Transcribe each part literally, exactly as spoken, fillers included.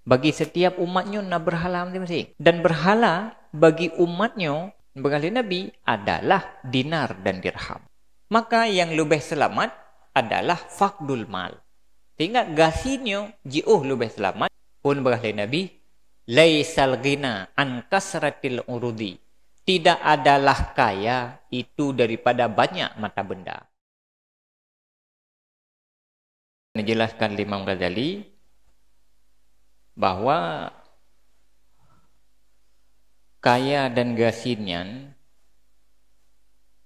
Bagi setiap umat nyoe na berhala masing-masing. Dan berhala bagi umat nyoe, peugah lé Nabi, adalah dinar dan dirham. Maka nyang leubeh seulamat adalah faqdul mal. Sehingga gasien nyoe jiôh leubeh seulamat, phon peugah lé Nabi, "Laisal ghina an kasratil urudi." Tidak adalah kaya itu daripada banyak mata benda. Dijelaskan lé Imam Ghazali bahwa kaya dan gasien nyan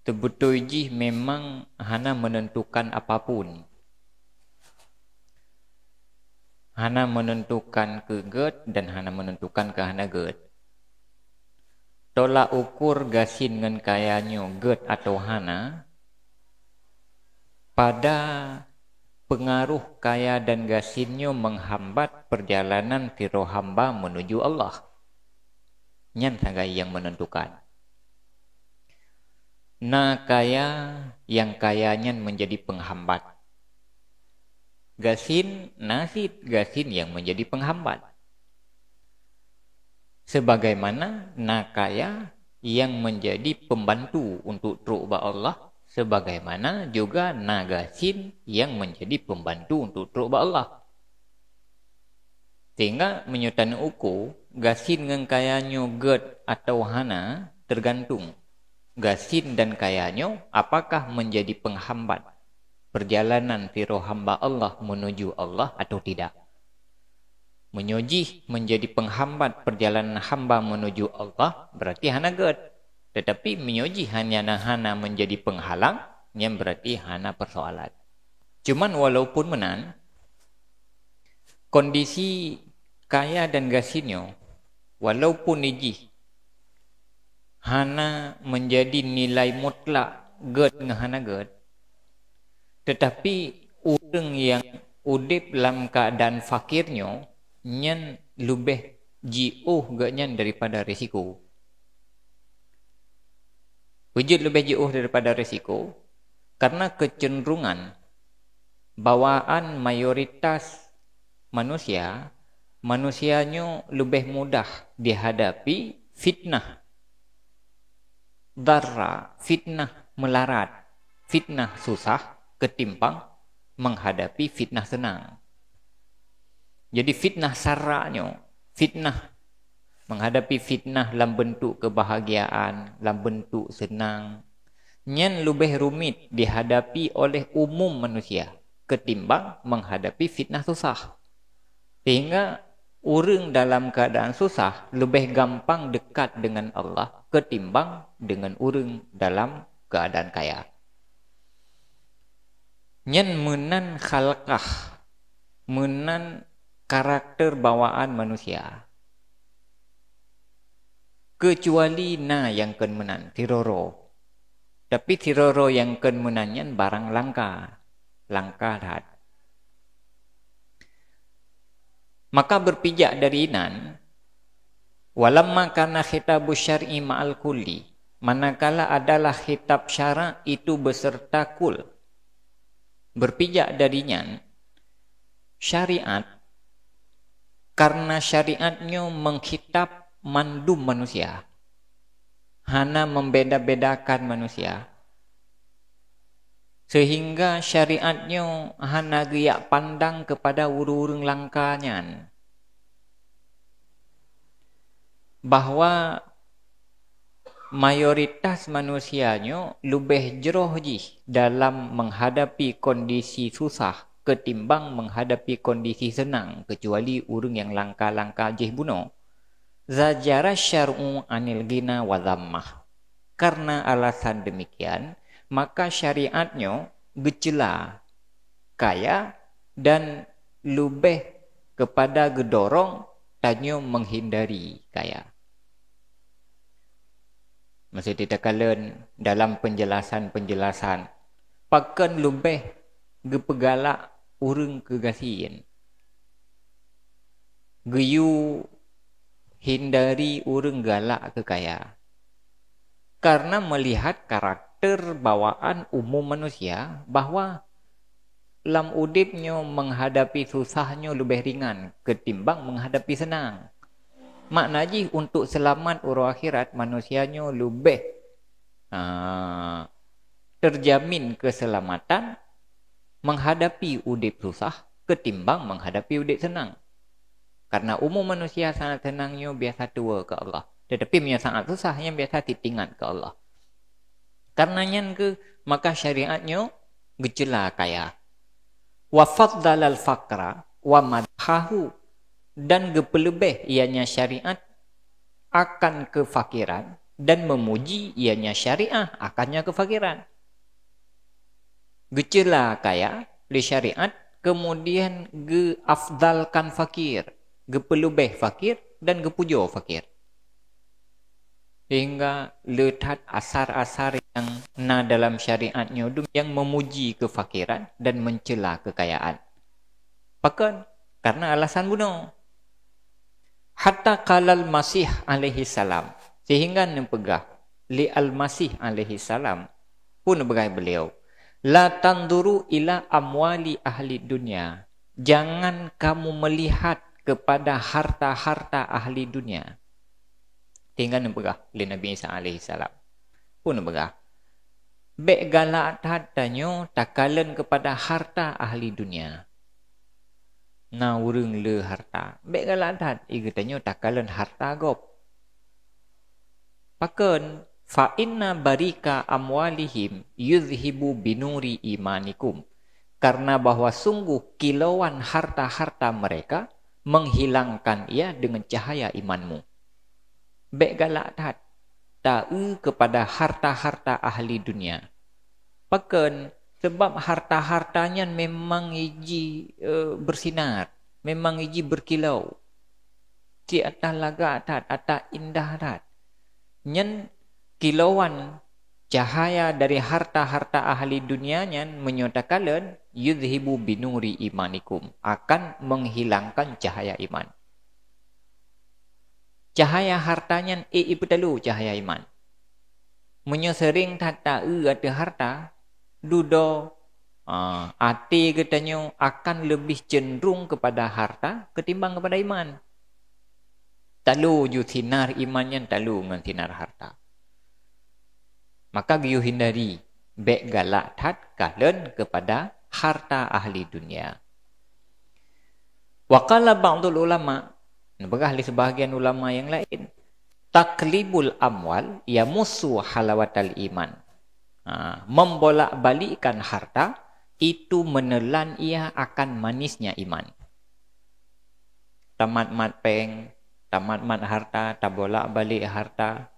seubeutôi jih memang hana menentukan apapun. Hana menentukan keu gét dan hana menentukan keu hana gét. Tolak ukur gasien ngon kaya nyoe gét atawa hana, pada peungaroh kaya dan gasien nyoe menghambat perjalanan sidroe hamba menuju Allah. Nyan sagai nyang menentukan. Na kaya, nyang kaya nyan menjadi penghambat. Gasien, na cit gasien nyang menjadi penghambat. Sebagaimana na kaya nyang menjadi pembantu untuk trok bak Allah, sebagaimana juga na gasien nyang menjadi pembantu untuk trok bak Allah. Sehingga meunyoe taneuuku, gasien ngon kaya nyoe gét atawa hana, tergantung gasien dan kaya nyoe apakah menjadi penghambat perjalanan sidroe hamba Allah menuju Allah atau tidak. Meunyoe jih menjadi penghambat perjalanan hamba menuju Allah, berarti hana gét. Tetapi meunyoe jih hanya na hana menjadi penghalang, nyan berarti hana persoalan. Cuman walaupun meunan, kondisi kaya dan gasien nyoe, walaupun jih hana menjadi nilai mutlak gét ngon hana gét, tetapi ureuëng nyang udeb lam keuadaan fakir nyoe, nyan leubeh jiôh geuhnyan daripada risiko. Peue jeuet leubeh jiôh daripada risiko? Karena kecenderungan bawaan mayoritas manusia, manusia nyoe leubeh mudah dihadapi fitnah dara, fitnah meularat, fitnah susah ketimbang menghadapi fitnah seunang. Jadi fitnah sara nyoe, fitnah menghadapi fitnah lam bentuk kebahagiaan, lam bentuk seunang, nyan leubeh rumit dihadapi oleh umum manusia ketimbang menghadapi fitnah susah. Sehingga ureuëng dalam keuadaan susah leubeh gampang dekat dengan Allah ketimbang dengan ureuëng dalam keuadaan kaya. Nyan meunan khalqah, meunan karakter bawaan manusia. Keucuali na nyang kon meunan, sidroe-droe. Tapi sidroe-droe nyang kon meunan nyan barang langka, langka that. Maka beupijak dari inan, walamma kana khitabus syar'i ma'al kulli, manakala adalah khitab syarak itu beserta kul. Beupijak dari nyan, syariat, karena syariat nyoe mengkhitab mandum manusia, hana membeda-bedakan manusia, sehingga syariat nyoe hana geujak pandang kepada ureuëng-ureuëng langka nyan. Bahwa mayoritas manusia nyoe leubeh jroh jih dalam menghadapi kondisi susah ketimbang menghadapi kondisi seunang, keucuali ureuëng nyang langka-langka jih bunoe. Zajara syar'u anil ghina wa dhammah. Karena alasan demikian, maka syariat nyoe geuceula kaya dan leubeh kepada geudorong tanyoe menghindari kaya. Meuseuti takalon dalam penjelasan-penjelasan, pakon leubeh geupeugalak ureuëng keu gasien, geuyue hindari ureuëng galak keu kaya. Karena melihat karakter bawaan umum manusia bahwa lam udeb nyoe menghadapi susah nyoe leubeh ringan ketimbang menghadapi senang. Makna jih, untuk seulamat uroe akhirat, manusia nyoe leubeh, ah, terjamin keselamatan menghadapi udeb susah ketimbang menghadapi udeb senang. Karena umu manusia sangat senang nyoe biasa tuwoe keu Allah. Tetapi meunyoe sangat susah, nyan biasa titingat keu Allah. Karena nyan keuh maka syariat nyoe geuceula kaya. Wa faddalal faqra wa madhahu, dan geupeuleubeh ianya syariat akan kefakiran dan memuji ianya syariah akannya kefakiran. Geuceula kaya lé syariat, kemudian geuafdalkan fakir, geupeuleubeh fakir dan geupujoe fakir. Sehingga le that asar-asar nyang na dalam syariat nyoe dum nyang memuji kefakiran dan mencela kekayaan. Pakon? Karena alasan bunoe. Hatta qalal Masih alaihi salam, sehingga neupeugah lé Al-Masih alaihi salam, peue neupeugah beliau, "La tanzuru ila amwali ahli dunya." Jangan kamu melihat kepada harta-harta ahli dunia. Sehingga neupeugah lé Nabi Isa alaihi salam, peue neupeugah, "Bék galak that tanyoe takalon kepada harta ahli dunia." Na ureuëng le harta, bék galak that i geutanyoe takalon harta gob. Pakon? "Fa inna barika amwalihim yuzhibu binuri imanikum." Karena bahwa sungguh kilauan harta-harta mereka menghilangkan ia dengan cahaya imanmu. Bék galak that taeu kepada harta-harta ahli dunia. Pakon? Sebab harta-harta nyan memang iji, eh, bersinar, memang iji berkilau. Cit ata lagak that, ata indah that. Nyan kilauan cahaya dari harta-harta ahli dunia nyan meunyoe takalon, "Yuzhibu binuri imanikum", akan menghilangkan cahaya iman. Cahaya harta nyan ék ipeutalo cahaya iman. Meunyoe seuring that taeu ateueh harta, dudoe, ah, até geutanyoe akan leubeh cenderung kepada harta ketimbang kepada iman. Talo ju sinar iman nyan talo ngon sinar harta. Maka geuyue hindari, bék galak that kalon kepada harta ahli dunia. Wa qala ba'dul ulama, neupeugah lé sebahagian ulama nyang laén, "Taklibul amwal yamussu halawatal iman." Ha, membolak-balikkan harta itu menelan ia akan manisnya iman. Tamat-mat péng, tamat-mat harta, tabolak-balik harta,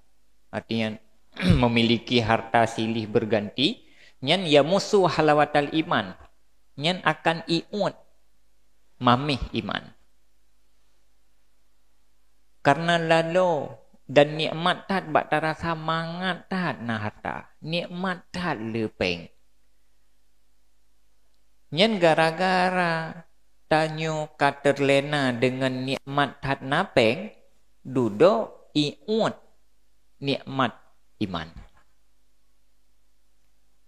artinya memiliki harta silih berganti, nyan yamussu halawatal iman, nyan akan iuet maméh iman. Karena lalo dan nikmat that bak tarasa mangat that na harta, nikmat that le péng. Nyan gara-gara tanyoe ka teulena deungon nikmat that na péng, dudoe iuet nikmat iman.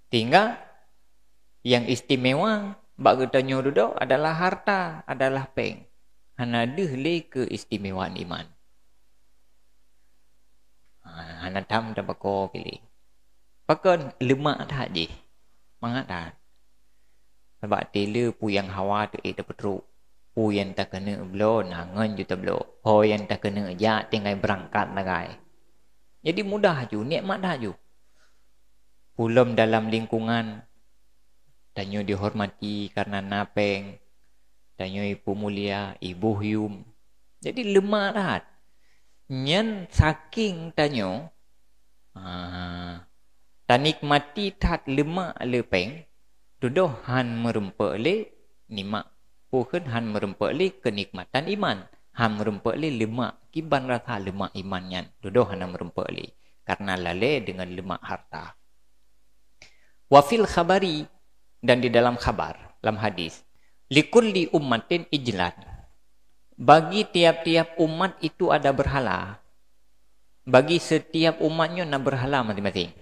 Sehingga nyang istimewa bak geutanyoe dudoe adalah harta, adalah péng. Hana deuh lé keuistimewaan iman. Ha, hana tham tabako pilih. Pakon? Leumak that jih. Mangat that. Sabab tila peue nyang hawa teu-, eh, tapeutrok. Peue nyang takeuneuk bloe, na ngon ju tabloe. Ho nyang takeuneuk jak tinggai beurangkat sagai. Jadi mudah ju, nikmat that ju. Ulôn dalam lingkungan, tanyoe dihormati karena na péng, tanyoe ipeumulia, iboh yuem. Jadi leumak that. Nyan saking tanyoe, ah, tanikmati that leumak le péng, dudoe han meurumpok lé nikmat. Peue kheun han meurumpok lé keunikmatan iman, han meurumpok lé leumak, kiban rasa leumak iman nyan, dudoe hana meurumpok lé, karena lalé deungon leumak harta. Wa fil khabari, dan di dalam khabar, lam hadis, "Likulli ummatin ijlan." Bagi tiap-tiap umat itu ada berhala. Bagi setiap umat nyoe na berhala masing-masing.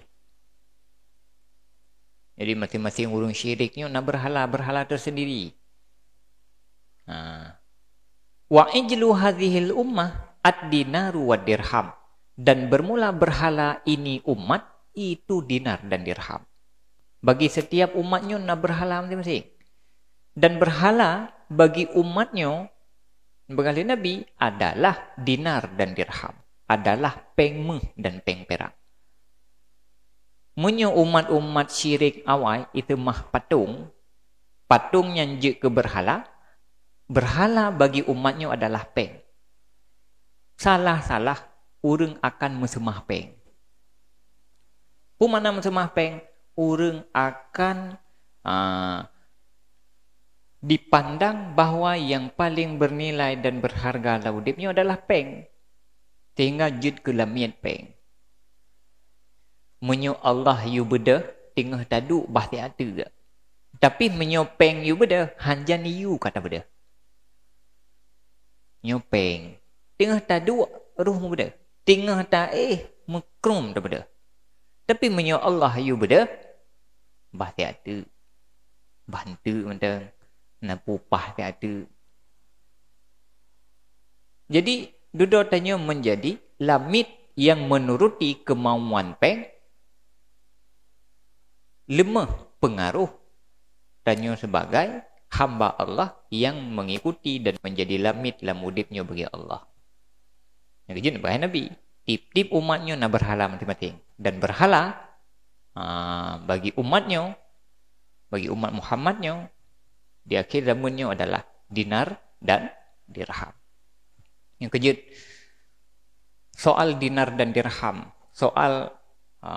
Jadi, masing-masing ureuëng syirik nyoe na berhala-berhala tersendiri. Ha. "Wa ijlu hadhil ummah ad-dinaru wad dirham." Dan bermula berhala ini umat, itu dinar dan dirham. Bagi setiap umat nyoe na berhala masing-masing. Dan berhala bagi umat nyoe, peugah lé Nabi, adalah dinar dan dirham, adalah péng méuh dan péng pirak. Meunyoe umat-umat syirik awai iseumah patong, patong nyan jeuet keu berhala, berhala bagi umat nyoe adalah péng. Salah-salah ureuëng akan meuseumah péng. Peue makna meuseumah péng? Ureuëng akan, a, dipandang bahwa yang paling bernilai dan berharga lam udeb nyoe adalah péng, sehingga jeuet keu lamiet péng. Meunyoe Allah yue beudôh, teungoh taduek bah siat teuk. Tapi meunyoe péng yue beudôh, hanjan yue ka tabeudôh. Nyoe péng, teungoh taduek roh meubeudôh, teungoh taéh meukrum tabeudôh. Tapi meunyoe Allah yue beudôh, bah siat teuk, bah enteuk mantong, na peue upah siat teuk. Jadi, dudoe tanyoe menjadi lamiet yang menuruti kemauan péng, leumah pengaruh tanyoe sebagai hamba Allah yang mengikuti dan menjadi lamiet lam udeb nyoe bagi Allah. Nyang keujeuet bagi Nabi, tiep-tiep umat nyoe na berhala masing-masing. Dan berhala, a, bagi umat nyoe, bagi umat Muhammad nyoe, di akhir zaman nyoe adalah dinar dan dirham. Nyang keujeuet, soal dinar dan dirham, soal, a,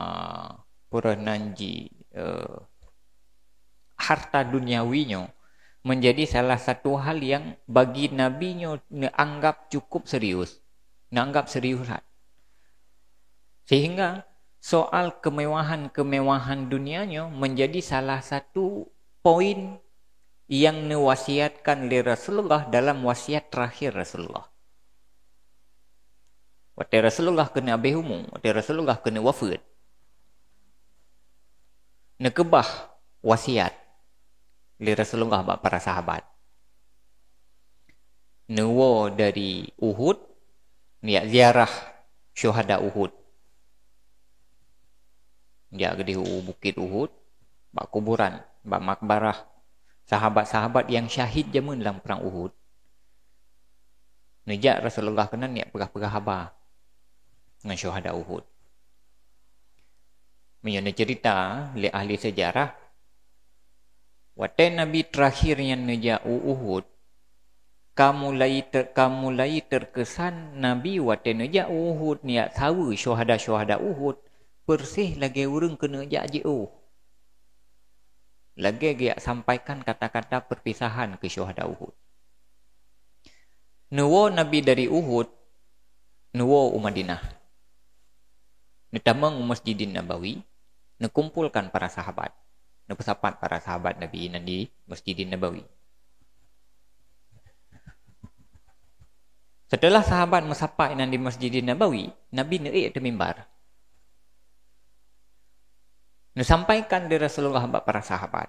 peue nan jih, eh, harta duniawi nyoe menjadi salah satu hal yang bagi Nabi nyoe neuanggap cukup serius, neuanggap serius that. Sehingga soal kemewahan-kemewahan dunia nyoe menjadi salah satu poin yang neuwasiatkan lé Rasulullah dalam wasiat terakhir Rasulullah. Watée Rasulullah keuneuk habéh umu, watée Rasulullah keuneuk wafeuet, neukeubah wasiat lé Rasulullah bak para sahabat. Neuwoe dari Uhud, neujak ziarah syuhada Uhud. Jak geudeh u Bukét Uhud, bak kuburan, bak makbarah sahabat-sahabat nyang syahid jameun lam prang Uhud. Neujak Rasulullah keunan neujak peugah-peugah haba ngon syuhada Uhud. Meunyoe neuceurita lé ahli seujarah, watée Nabi terakhir nyan neujak u Uhud, ka mulai ter-, ka mulai terkesan Nabi watée neujak u Uhud neujak saweue syuhada-syuhada Uhud, persis lagée ureuëng keuneuk jak jiôh. Lagée geujak sampaikan kata-kata perpisahan keu syuhada Uhud. Neuwoe Nabi dari Uhud, neuwoe u Madinah. Neutamong u Masjidin Nabawi, neukumpolkan para sahabat. Neupeusapat para sahabat Nabi inan di Masjidin Nabawi. Seuteulah sahabat meusapat inan di Masjidin Nabawi, Nabi neuék ateueh mimbar. Neusampaikan lé Rasulullah bak para sahabat,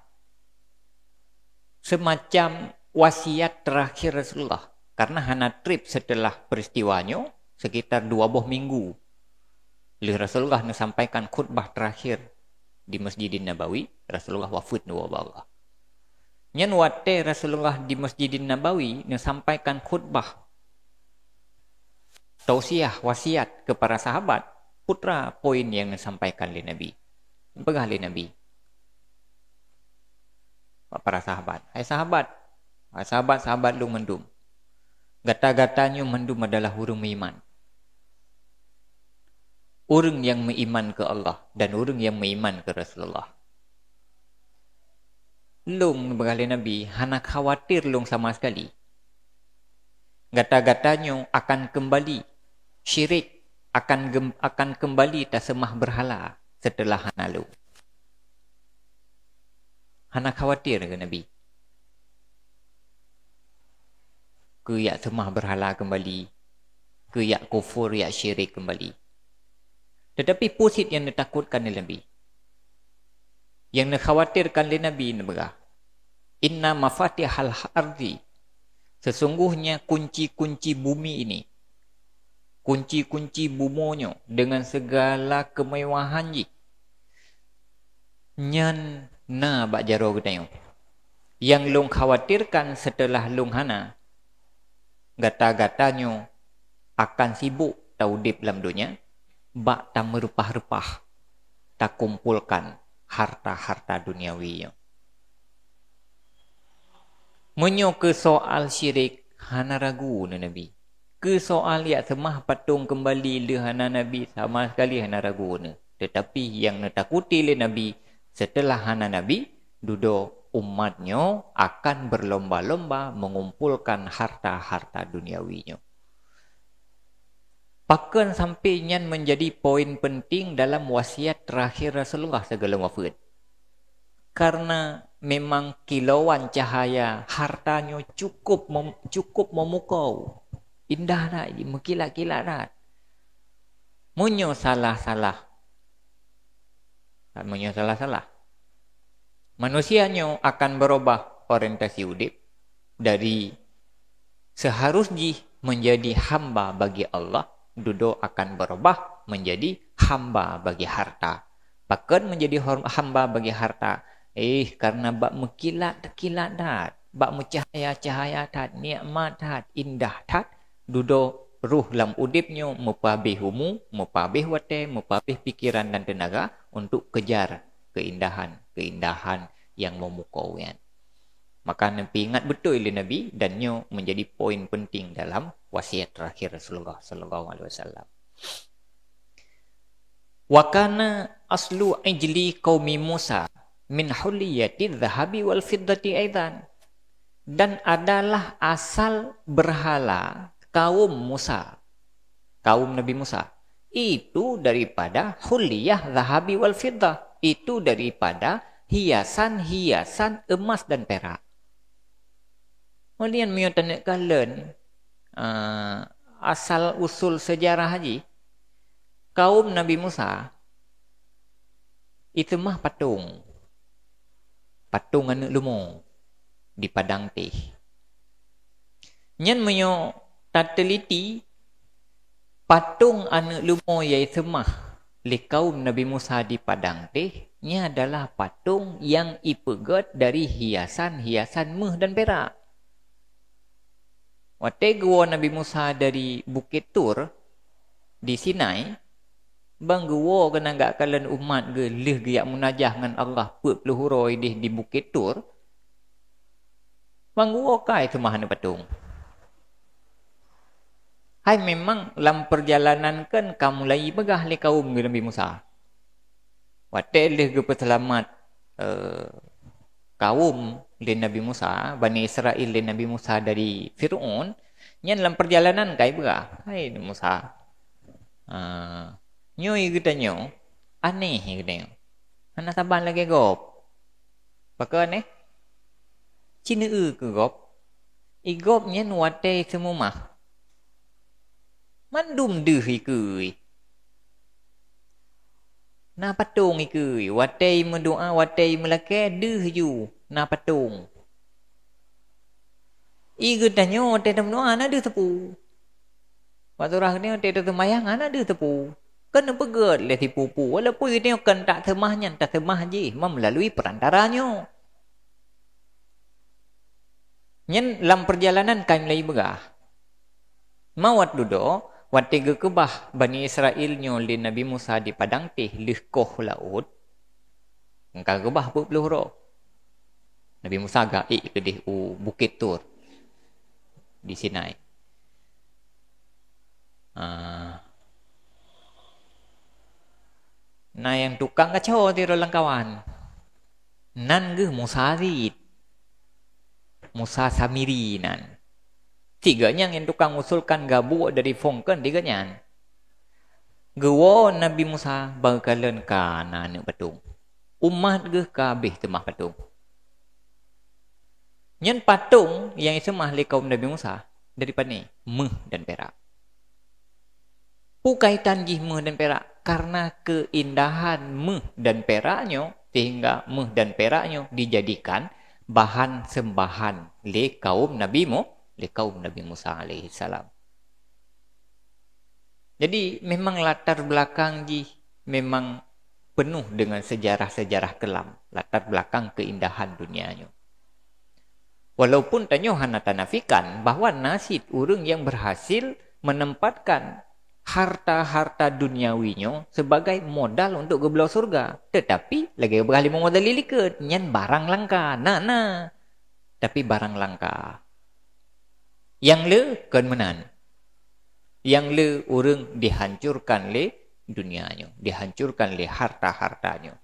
seumacam wasiat terakhir Rasulullah. Karena hana treb seuteulah peristiwa nyoe, sekitar dua boh minggu lheueh Rasulullah neusampaikan khutbah terakhir di Masjidin Nabawi, Rasulullah wafeuet neuwoe bak Allah. Nyan watée Rasulullah di Masjidin Nabawi neusampaikan khutbah tausiah, wasiat keu para sahabat, peue teuma poin nyang neusampaikan lé Nabi. Peugah lé Nabi bak para sahabat, "Hai sahabat, hai sahabat-sahabat lôn mandum, gata-gata nyoe mandum adalah ureuëng meuiman. Ureuëng nyang meuiman keu Allah dan ureuëng nyang meuiman keu Rasulullah. Lôn," peugah lé Nabi, "hana khawatir lôn sama sekali. Gata-gata nyoe akan keumbali, syirik akan gem-, akan keumbali taseumah beurhala seuteulah hana lôn." Hana khawatir keu Nabi keu jak seumah beurhala keumbali, keu jak kufur, jak syirik keumbali. Teutapi peue cit nyang neutakotkan lé Nabi? Nyang neukhawatirkan lé Nabi neupeugah, "Inna mafatihal ardi, sesungguhnya kunci-kunci bumi ini, kunci-kunci bumoe nyoe dengan segala kemewahan jih, nyan na bak jaroe geutanyoe. Nyang lôn khawatirkan seuteulah lôn hana, gata-gata nyoe akan sibuk taudeb lam donya bak tameureupah-reupah takumpolkan harta-harta duniawi nyoe." Meunyoe keu soal syirik, hana ragu neu Nabi. Keu soal jak seumah patong keumbali lé hana Nabi, sama sekali hana ragu neu. Teutapi nyang neutakuti lé Nabi, seuteulah hana Nabi, dudoe umat nyoe akan beulomba-lomba meungumpolkan harta-harta duniawi nyoe. Pakon sampai nyan meunjadi poin peunténg dalam wasiat teurakhir Rasulullah sigohlom wafeuet? Karena memang kilauan cahaya harta nyoe cukup mem-, cukup meumukau, indah that, meukilat-kilat that. Meunyoe salah-salah, meunyoe salah-salah, manusia nyoe akan beurubah orientasi udeb dari seharus jih meunjadi hamba bagi Allah, dudoe akan beurubah meunjadi hamba bagi harta. Pakon meunjadi hor-, hamba bagi harta? Eh, karena bak meukilat-kilat that, bak meucahaya-cahaya that, nikmat that, indah that, dudoe roh lam udeb nyoe meupabeh umu, meupabeh watée, meupabeh pikeran dan teunaga untuk kejar keindahan-keindahan nyang meumukau nyan. Maka neupeuingat beutôi lé Nabi dan nyoe meunjadi poin peunténg dalam wasiat teurakhir Rasulullah sallallahu alaihi wasallam. "Wa kana aslu ijli qaumi Musa min huliyati dzahabi wal fiddati aidan." Dan adalah asal beurhala kaum Musa, kaum Nabi Musa, itu daripada huliyah zahabi wal fiddah, itu daripada hiasan-hiasan emas dan perak. Kemudian meunyoe taneuk kalon, eh, asal usul sejarah jih, kaum Nabi Musa, itu mah patong. Patong aneuëk leumo di padang teh. Nyan meunyoe tateliti, patong aneuëk leumo nyang iseumah lé kaum Nabi Musa di padang teh, nyan adalah patong nyang ipeugét dari hiasan-hiasan méuh dan pirak. Watée geuwoe Nabi Musa dari Bukét Tur di Sinai, ban geuwoe keunan gak kalon umat geuh lheueh geujak munajah ngon Allah peuet ploh uroe ideh di Bukét Tur, ban geuwoe kai seumah aneuëk patong. Hai memang lam peurjalanan kan ka mulai peugah lé kaum geuh Nabi Musa. Watée lheueh geupeuseulamat, eh, kaum lé Nabi Musa, Bani Israel lé Nabi Musa dari Fir'aun, nyan lam peurjalanan kai peugah, "Hai Musa, ah, nyoe geutanyoe aneh geutanyoe. Hana saban lagée gob." Pakon aneh? Ci neu-eu keu gob. I gob nyan watée seumumah, mandum deuh ikeue. Na patong ikeue, watée meudoá, watée meulakée deuh ju na patong. I geutanyoe watée tameudoá na deuh teupeu. Bak surah geutanyoe watée taseumayang na deuh teupeu. Kan neupeugét lé sipu-pu, walaupun geutanyoe kan taseumah nyan, taseumah jih meulalu perantara nyoe. Nyan lam peurjalanan kai mulai peugah. Mawat dudoe, watée geukeubah Bani Israel nyoe lé Nabi Musa di padang teh lheueh koh laôt, ka geukeubah peuet ploh uroe. Nabi Musa geuék keudeh u Bukét Tur di Sinai. Ah. Na nyang tukang kaco sidroe lamkawan. Nan geuh Musa cit. Musa Samiri nan. Tiga nyang, nyang tukang usulkan gabuek dari fongken tiga nyan. Geuwoe Nabi Musa bak geukalon ka na aneuëk patong. Umat geuh ka habéh seumah patong. Nyan patong nyang iseumah lé kaum Nabi Musa dari pane? Méuh dan pirak. Peue kaitan jih méuh dan pirak? Karena keuindahan méuh dan pirak nyoe sehingga méuh dan perak nyoe dijadikan bahan seumbahan lé kaum Nabi Mu-, lé kaum Nabi Musa alaihissalam. Jadi, memang latar belakang jih memang penuh dengan sejarah-sejarah kelam, latar belakang keindahan dunia nyoe. Walaupun tanyoe hana tanafikan bahwa na cit ureuëng nyang berhasil menempatkan harta-harta duniawi nyoe sebagai modal untuk geubloe syurga, tetapi lagée geupeugah lé Imam Ghazali likot, nyan barang langka, na, na. Tapi barang langka. Nyang le kon meunan. Nyang le ureuëng dihancurkan lé dunia nyoe, dihancurkan lé harta-harta nyoe.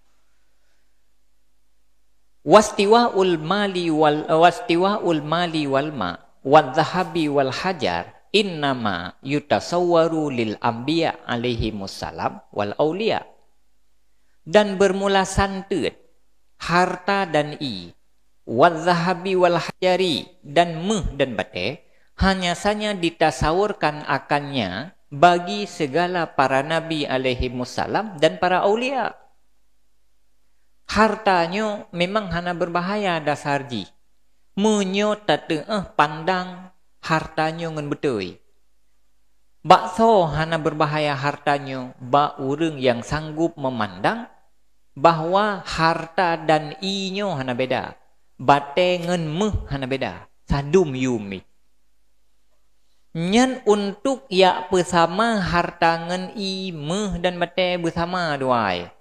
Wastiwaul mali wal, wastiwaul mali wal ma, wadzahabi wal hajar, innama yutasawwaru lil anbiya alaihimussalam wal auliya. Dan bermula santet, harta dan i, wadzahabi wal hajari, dan méuh dan batée, hanya saja ditasawurkan akannya bagi segala para nabi alaihimussalam dan para aulia. Harta nyoe memang hana berbahaya dasar jih. Meunyoe tateu'oh pandang harta nyoe ngon beutôi. Bak soe hana berbahaya harta nyoe? Bak ureuëng nyang sanggup meumandang bahwa harta dan i nyoe hana beda, batée ngon méuh hana beda, sadum yum jih. Nyan untuk jak peusama harta ngon i, méuh dan batée beusama dua.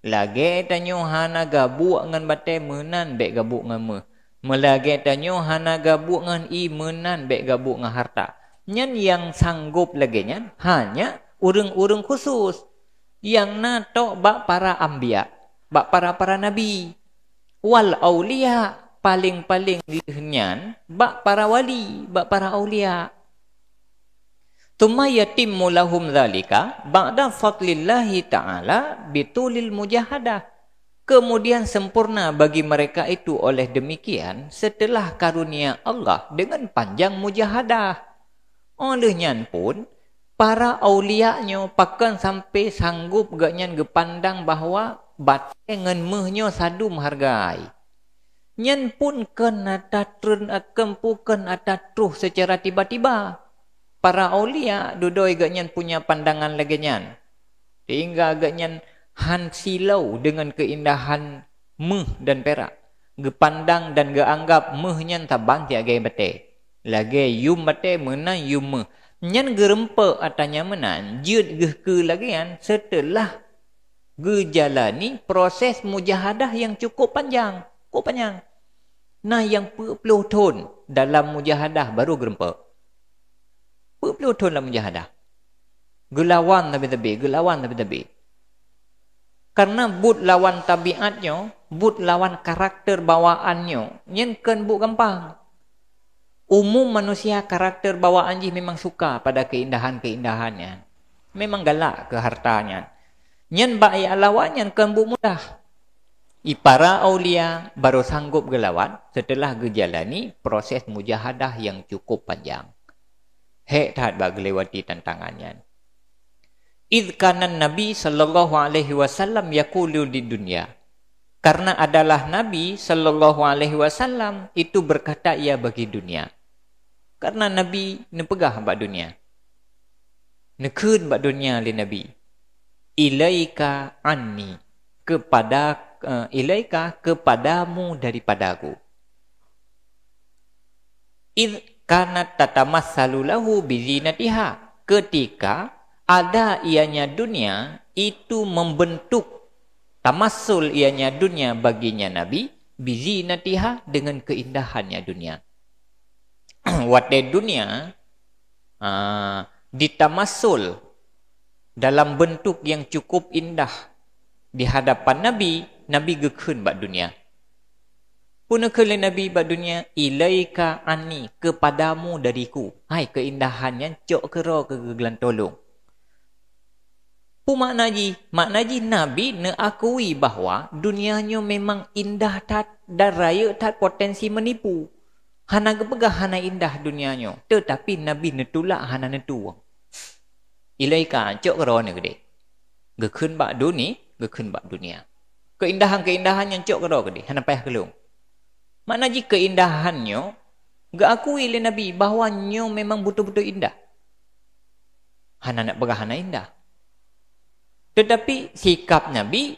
Lagée tanyoe hana gabuek ngon batée, meunan bék gabuek ngon méuh. Meulagée tanyoe hana gabuek ngon i, meunan bék gabuek ngon harta. Nyan nyang sanggob lagée nyan hanya ureuëng-ureuëng khusus, nyang na tok bak para anbiya, bak para-para nabi. Wal aulia, paleng-paleng lheueh nyan bak para wali, bak para aulia. Tsumma yatimmu lahum dzalika ba'da fadlillahi ta'ala bitulil mujahadah. Kemudian sempurna bagi mereka itu oleh demikian setelah karunia Allah dengan panjang mujahadah. Óh lheueh nyan pun, para aulia nyoe pakon sampai sanggob geuhnyan geupandang bahwa batée ngon méuh nyoe sadum hargai. Nyan pun kon ata treun, kon pun kon ata troh secara tiba-tiba. Para aulia dudoe geuhnyan punya pandangan lagée nyan, sehingga geuhnyan han silou deungon keuindahan méuh dan pirak, geupandang dan geuanggab méuh nyan saban siagée batée, lagée yum batée meunan yum méuh. Nyan geurumpok ata nyang meunan jeuet geuh keu lagée nyan seuteulah geujalani proses mujahadah nyang cukup panjang, cukup panjang. Na nyang peuet ploh thon dalam mujahadah baru geurumpok. Peuet ploh thon lam mujahadah. Geulawan sabe-sabe, geulawan sabe-sabe. Karena buet lawan tabiat nyoe, buet lawan karakter bawaan nyoe, nyan kon buet gampang. Umum manusia karakter bawaan jih memang suka pada keindahan-keindahan nyan. Memang galak keu harta nyan. Nyan bak jak lawan nyan kon buet mudah. I para aulia baru sanggob geulawan seuteulah geujalani proses mujahadah nyang cukup panjang. Hék that bak geulewati tantangan nyan. Idz kana Nabi sallallahu alaihi wasallam yaqulu lid dunya. Karena adalah Nabi sallallahu alaihi wasallam itu berkata ia bagi dunia. Karena Nabi neupeugah bak dunia. Neukheun bak dunia lé Nabi, "Ilaika anni," kepada, eh, "Ilaika," kepadamu daripadaku. Idz kanat tatamassalu lahu bizinatiha, ketika ada ianya dunia itu membentuk tamassul ianya dunia baginya Nabi, bizinatiha, dengan keindahannya dunia. Watée dunia, ah, ditamasul dalam bentuk nyang cukup indah di hadapan Nabi, Nabi geukheun bak dunia. Peue neukheun lé Nabi bak dunia, "Ilaika anni," kepadamu dariku. Hai keuindahan nyan cok keudroe keu geugeulawan tulông. Peue makna jih? Makna jih Nabi neuakui bahwa dunia nyoe memang indah that dan rayeuk that potensi meunipu. Hana geupeugah hana indah dunia nyoe, teutapi Nabi neutulak hana neutueng. Ilaika, cok keudroe neuh keudeh. Geukheun bak duni-, geukheun bak dunia. Keuindahan-keuindahan nyang cok keudroe keudeh, hana payah keu lôn. Makna jih keuindahan nyoe geuakui lé Nabi bahwa nyoe memang beutôi-beutôi indah. Hana nak peugah hana indah. Tetapi sikap Nabi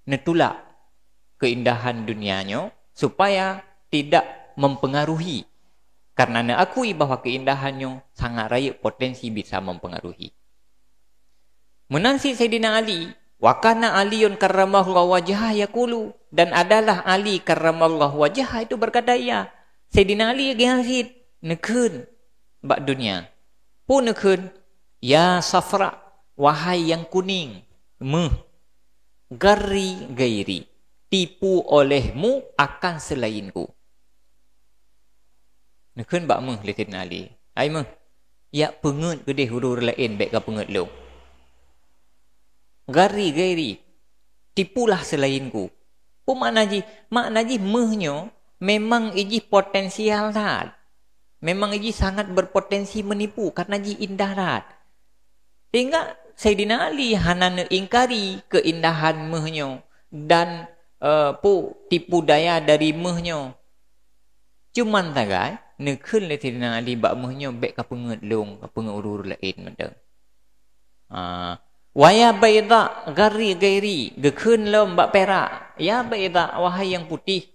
neutulak keuindahan dunia nyoe supaya tidak mempengaruhi, karena neuakui bahwa keuindahan nyoe sangat rayeuk potensi bisa mempengaruhi. Meunan cit Saidina Ali, wa kana Aliyun karramallahu wajhah yaqulu, dan adalah Ali karramallahu wajhah itu berkata, ia, Saidina Ali geuhansit neukheun bak dunia. Peue neukheun? Ya safra, wahai yang kuning, méuh, gharri ghairi, tipu olehmu akan selainku. Neukheun bak méuh lé Saidina Ali, hai méuh, yak peungeuet keudeh ureuëng laén bék ka peungeuet lôn. Gharri ghairi, tipulah selainku. Peue makna jih? Makna jih méuh nyoe memang ijih potensial that. Memang ijih sangat berpotensi menipu karena jih indah that. Sehingga Saidina Ali hana neuingkari keuindahan méuh nyoe dan, eh, pu-, tipu daya dari méuh nyoe. Cuman sagai, neukheun lé Saidina Ali bak méuh nyoe bék ka peungeuet lôn, ka peungeuet ureuëng laén mantong. Ah, wa ya baidha gharri ghairi, geukheun lom bak pirak. Ya baidha, wahai yang putih,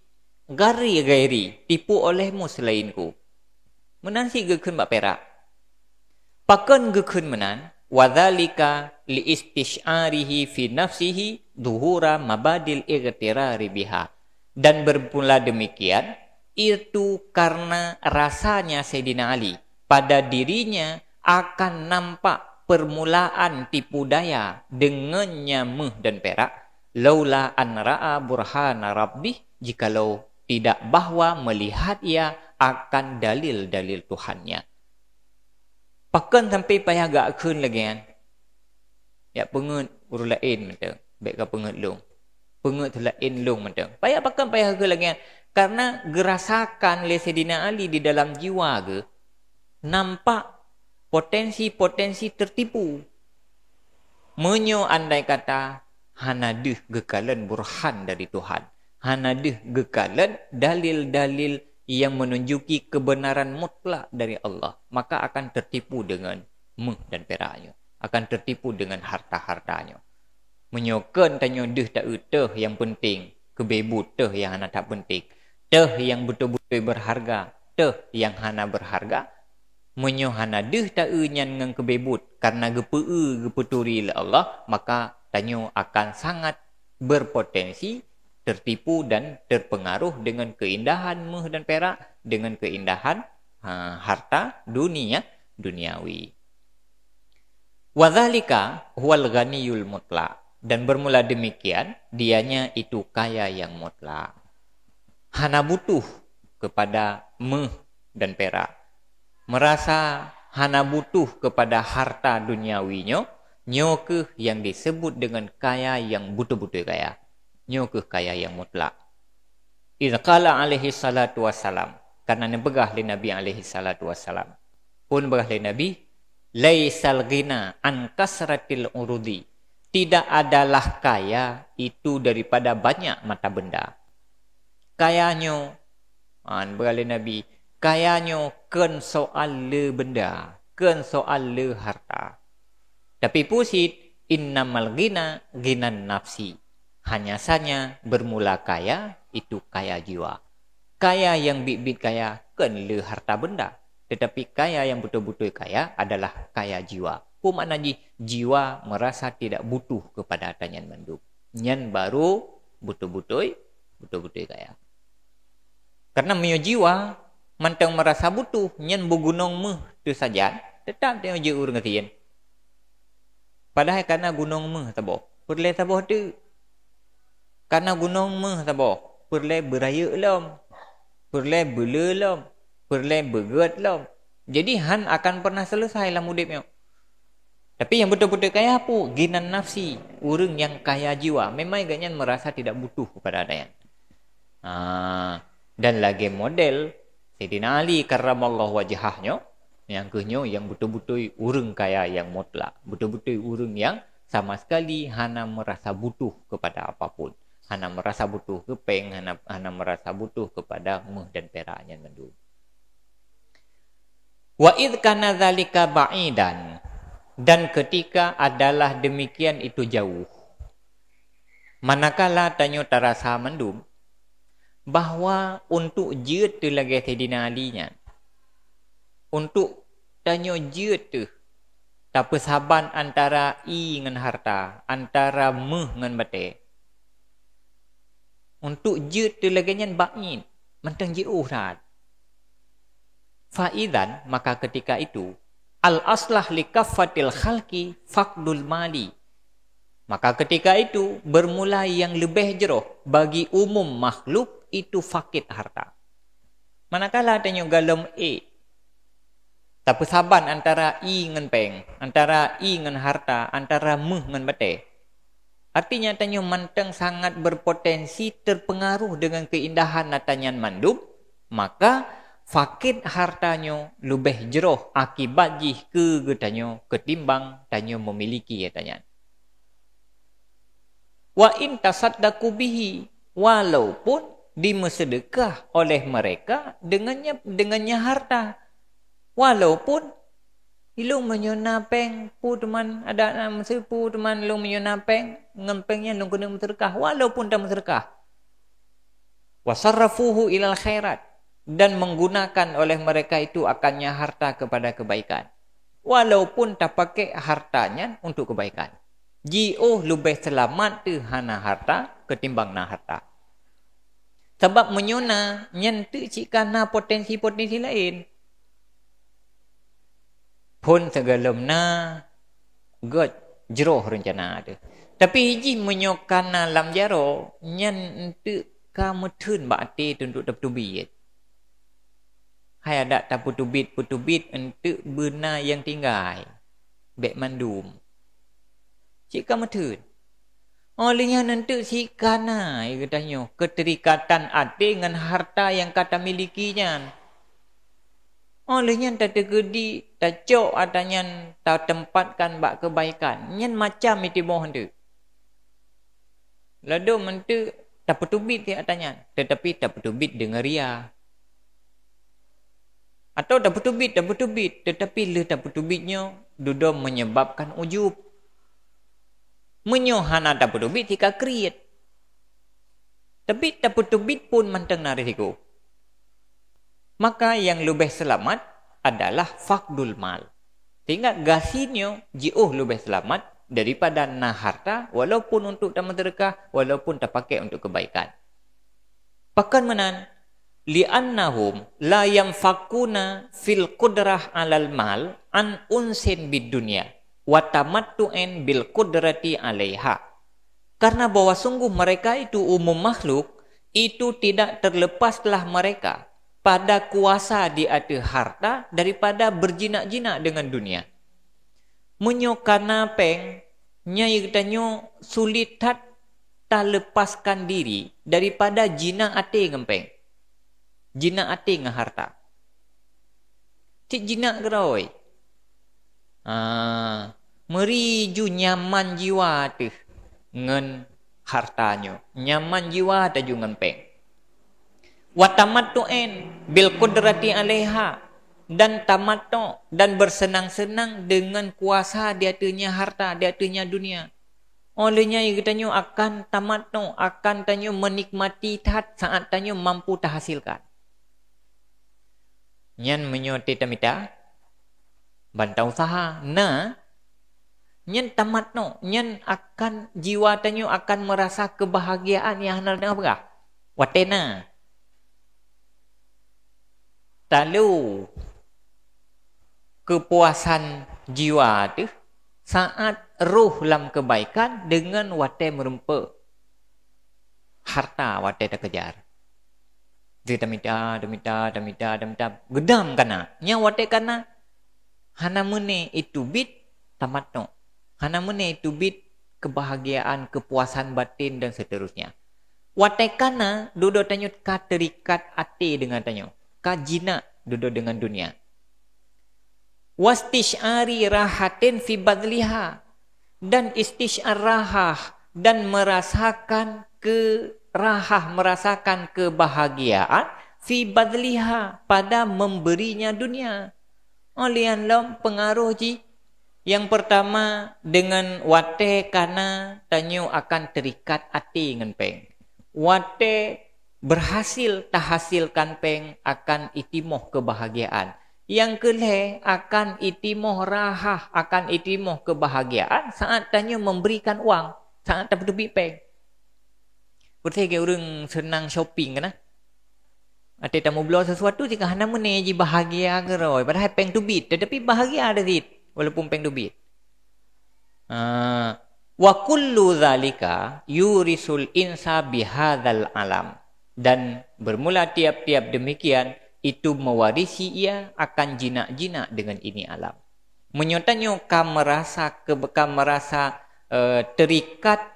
gharri ghairi, tipu olehmu selainku. Meunan cit geukheun bak pirak. Pakon geukheun meunan? Wa dzalika li istisy'arihi fi nafsihi dhuhura mabadil ightirari biha. Dan bermula demikian, itu karena rasanya Saidina Ali, pada dirinya akan nampak permulaan tipu daya dengannya méuh dan perak, laula an ra'a burhana rabbih, jikalau tidak bahwa melihat ia akan dalil-dalil Tuhannya. Pakon sampai payah geukheun lagée nyan? Yak peungeuet ureuëng laén mantong, bék ka peungeuet lôn. Peungeuet laén lôn mantong. Payah pakon payah geukheun lagée nyan? Karena geurasakan lé Saidina Ali di dalam jiwa geuh nampak potensi-potensi tertipu. Meunyoe andai kata hana deuh geukalon burhan dari Tuhan, hana deuh geukalon dalil-dalil yang menunjuki kebenaran mutlak dari Allah, maka akan tertipu dengan méuh dan perak nyoe, akan tertipu dengan harta-harta nyoe. Meunyoe kon tanyoe deuh taeu teuh nyang penting, keubeuet teuh nyang hana that penting, teuh nyang beutôi-beutôi berharga, teuh nyang hana berharga, meunyoe hana deuh taeu nyan ngon keubeuet, karena geupeu-eu, geupeuturi lé Allah, maka tanyoe akan sangat berpotensi tertipu dan terpengaruh dengan keindahan méuh dan perak, dengan keindahan, ha, harta dunia, duniawi. Wa dzalika huwal ghaniyul mutlaq. Dan bermula demikian, dianya itu kaya yang mutlak. Hana butuh kepada méuh dan perak. Merasa hana butuh kepada harta duniawi nyoe, nyoe keuh yang disebut dengan kaya yang beutôi-beutôi kaya. Nyoe keuh kaya yang mutlak. Idz qala alaihi salatu wassalam, karena neupeugah lé Nabi alaihi salatu wassalam. Peue neupeugah lé Nabi, "Laisal ghina an kasratil urudi." Tidak adalah kaya itu daripada banyak mata benda. Kaya nyoe, ha, neupeugah lé Nabi, kaya nyoe kon soal le benda, kon soal le harta. Tapi peue cit, innamal ghina ghinan nafsi. Hanya saja bermula kaya itu kaya jiwa. Kaya nyang biet-biet kaya kon le harta benda, tetapi kaya nyang beutôi-beutôi kaya adalah kaya jiwa. Peue makna jih? Jiwa merasa tidak butuh kepada harta nyan mandum. Nyan baru beutôi-beutôi, beutôi-beutôi kaya. Karena meunyoe jiwa mantong merasa butuh, nyan beugunong méuh teuh sajan, tetap tanyoe jeuet ureuëng gasien. Padahai kana gunong méuh saboh, peureulée saboh teuk. Kana gunong méuh saboh, peureulée beurayeuk lom, peureulée beule lom, peureulée beugét lom. Jadi, han akan pernah selesai lam udeb nyoe. Tapi nyang beutôi-beutôi kaya peue? Ghinan nafsi, ureuëng nyang kaya jiwa. Memang gobnyan merasa tidak butuh kepada ada nyan. Ha, dan lagée model Saidina Ali karramallahu wajhah nyoe, nyang keuh nyoe nyang beutôi-beutôi ureuëng kaya nyang mutlak, beutôi-beutôi ureuëng nyang sama sekali hana merasa butuh kepada apapun. Hana merasa butuh keu péng, hana, hana merasa butuh kepada méuh dan perak nyan mandum. Wa idh kana dzalika ba'idan, dan ketika adalah demikian itu jauh. Manakala tanyoe tarasa mandum bahwa untuk jeuet teu lagée Saidina Ali nyan, untuk tanyoe jeuet teuh tapeusaban antara ie ngon harta, antara méuh ngon batée. Untuk jeuet teu lagée nyan ba'id, mantong jiôh that. Fa idzan, maka ketika itu, al-aslah li kaffatil khalqi faqdul mali. Maka ketika itu, bermula yang lebih jroh bagi umum makhluk itu fakid harta. Manakala tanyoe galom ék tapeusaban antara ie ngon péng, antara ie ngon harta, antara méuh ngon batée. Artinya, tanyoe mantong sangat berpotensi terpengaruh dengan keindahan nyata nyan mandum, maka fakid harta nyoe leubeh jroh akibat jih keu geutanyoe ketimbang tanyoe memiliki nyata nyan. Wa in tasaddaqu bihi, walaupun dimeuseudekah oleh mereka dengannya, dengannya harta. Walaupun ilung meunyoe na péng, peue teuma adak na meuseue, peue teuma ilung meunyoe na péng, ngon péng nyan lôn keuneuk meuseudeukah, walaupun tameuseudeukah. Wasarrafuhu ilal khairat, dan menggunakan oleh mereka itu akannya harta kepada kebaikan. Walaupun tapakék harta nyan untuk kebaikan. Jiôh leubeh seulamat teuh hana harta ketimbang na harta. Sabab meunyoe na, nyan teuk cit ka na potensi-potensi laén. Phon sigohlom na, göt jroh reuncana teuh. Tapi jih meunyoe ka na lam jaroe, nyan enteuk ka meutheun bak até teuh untuk tapeuteubiet. Hai adak tapeuteubiet-peuteubiet enteuk beuna nyang tinggai. Bék mandum. Cit ka meutheun. Óh lheueh nyan enteuk sika na geutanyoe keuterikatan até ngon harta nyang ka tamiliki nyan. Óh lheueh nyan tateukeudi, tacok atra nyan tateumpatkan bak keubaikan. Nyan macam itimoh enteuk. Ladôm enteuk tapeuteubiet di atra nyan, teutapi tapeuteubiet deungon ria. Atawa tapeuteubiet, tapeuteubiet, teutapi lheueh tapeuteubiet nyoe dudoe menyebabkan ujub. Meunyoe hana tapeuteubiet, sika kriet. Tapi tapeuteubiet pun mantong na risiko. Maka nyang leubeh seulamat adalah faqdul mal. Sehingga gasien nyoe jiôh leubeh seulamat daripada na harta, walaupun untuk tameuseudeukah, walaupun tapakék untuk keubaikan. Pakon meunan? Li'annahum la yanfaquna fil qudrah 'alal mal an unsin bid dunya wa tamattu'in bil qudrati 'alaiha. Karena bahwa sungguh mereka itu umum makhluk, itu tidak terlepaslah mereka pada kuasa di ateueh harta daripada berjinak-jinak dengan dunia. Meunyoe ka na péng, nyan geutanyoe sulit that talepaskan diri daripada jinak até ngon péng. Jinak até ngon harta. Cit jinak keudroe. Ah, meuri ju nyaman jiwa teuh ngon harta nyoe. Nyaman jiwa teuh ju ngon péng. Wa tamattu'in bil qudrati 'alaiha, dan tamattu' dan bersenang-senang dengan kuasa di ateueh nyan harta, di ateueh nyan dunia. Óh lheueh nyan geutanyoe akan tamattu', akan tanyoe menikmati that saat tanyoe mampu tahasilkan. Nyan meunyoe teutamita bantang usaha na, nyan tamattu', nyan akan jiwa tanyoe akan merasa kebahagiaan nyang hana teupeugah. Watée na talo keupuasan jiwa teuh saat roh lam keubaikan deungon watée meurumpok harta watée takejar. Di tamita, tamita, tamita, tamita, geudam kana. Nyang watée kana hana meuné iteubiet tamattu'. Hana meuné iteubiet kebahagiaan, kepuasan batin dan seterusnya. Watée kana dudoe tanyoe ka terikat até deungon tanyoe, ka jinak dudoe deungon dunia. Wastisy'ari rahatin fi badliha, dan istisy'ar rahah dan merasakan keurahah, merasakan kebahagiaan fi badliha, pada memberinya dunia. Óh lheueh nyan lom peungaroh jih, nyang peurtama, deungon watée kana tanyoe akan teurikat até ngon péng. Watée berhasil tahasilkan péng akan itimoh kebahagiaan. Nyang keulhée akan itimoh rahah, akan itimoh kebahagiaan saat tanyoe memberikan uang, saat tapeuteubiet péng. Peureulée ureuëng seunang shopping kan? Até tameubloe sesuatu jika hana meuné jibahagia keurôi, padahai péng teubiet, tetapi bahagia ada cit walaupun péng teubiet. Ah, wa kullu zalika yurisul insa bihadzal alam. Dan bermula tiap-tiap demikian, itu mewarisi ia akan jinak-jinak dengan ini alam. Meunyoe tanyoe ka merasa ke, ka merasa, eh, terikat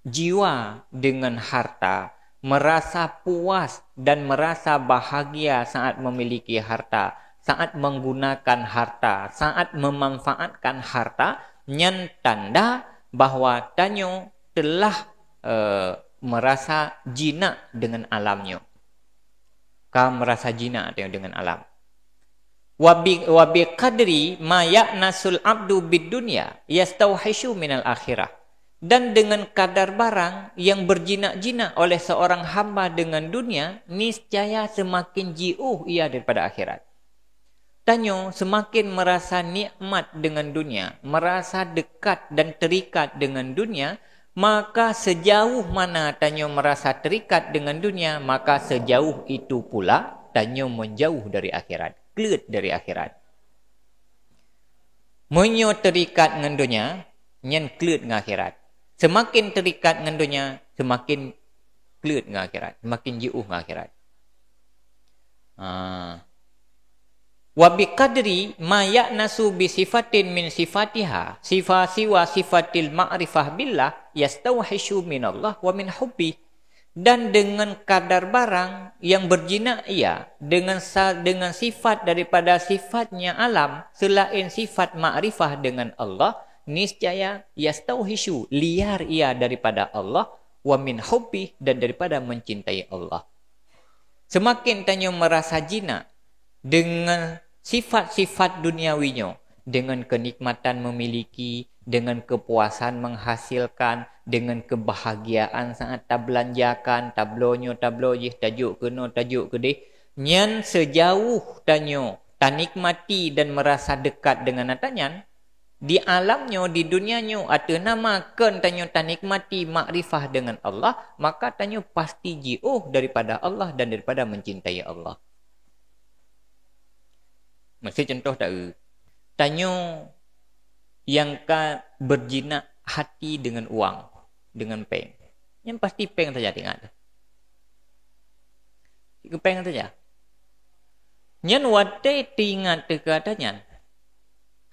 jiwa dengan harta, merasa puas dan merasa bahagia saat memiliki harta, saat menggunakan harta, saat memanfaatkan harta, nyan tanda bahwa tanyoe telah, eh, merasa jinak dengan alam nyoe. Ka merasa jinak tanyoe dengan alam. Wa bi, wa bi qadri ma ya'nasul abdu bid dunya yastauhisyu minal akhirah. Dan dengan kadar barang yang berjinak-jinak oleh seorang hamba dengan dunia, niscaya semakin jiôh ia daripada akhirat. Tanyoe semakin merasa nikmat dengan dunia, merasa dekat dan terikat dengan dunia, maka sejauh mana tanyoe merasa terikat dengan dunia, maka sejauh itu pula tanyoe menjauh dari akhirat, kleuet dari akhirat. Meunyoe terikat ngon donya, nyan kleuet ngon akhirat. Semakin terikat ngon donya, semakin kleuet ngon akhirat, semakin jiôh ngon akhirat. Ha. Wa biqadri ma ya'nasu bi sifatin min sifatiha, sifa siwa sifatil ma'rifah billah, yastauhisyu minallah wa min hubbi. Dan dengan kadar barang yang berjinak ia, dengan sa, dengan sifat daripada sifatnya alam, selain sifat makrifah dengan Allah, niscaya yastauhisyu, liar ia daripada Allah, wa min hubbi, dan daripada mencintai Allah. Semakin tanyoe merasa jinak dengan sifat-sifat duniawi nyoe, dengan kenikmatan memiliki, dengan kepuasan menghasilkan, dengan kebahagiaan saat tabelanjakan, tabloe nyoe, tabloe jih, tajok keunoe, tajok keudeh, nyan sejauh tanyoe tanikmati dan merasa dekat dengan ata nyan, di alam nyoe, di dunia nyoe, ateueh nama kön tanyoe tanikmati makrifah dengan Allah, maka tanyoe pasti jiôh daripada Allah dan daripada mencintai Allah. Miseu contoh taeu, tanyoe nyang ka berjinak hati dengan uang, dengan péng, nyan pasti péng saja teuingat. Keu péng saja. Nyan watée teuingat teuka ata nyan,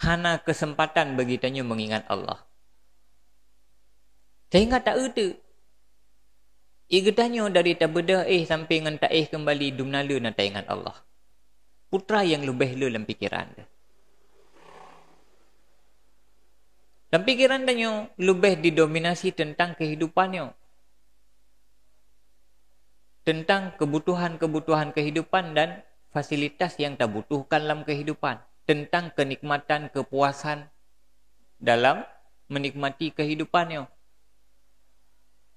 hana keuseumpatan bagi tanyoe meungingat Allah. Sehingga taeu teuk. Ie geutanyoe dari tabeudôh éh sampai ngon taéh keumbali dumna le na taingat Allah. Peue teuma nyang leubeh le lam pikeran teuh. Lam pikeran tanyoe leubeh didominasi teuntang keuhidupan nyoe. Teuntang keubutuhan-keubutuhan keuhidupan dan fasilitas nyang tabutuhkan lam keuhidupan, teuntang keunikmatan, keupuasan dalam meunikmati keuhidupan nyoe.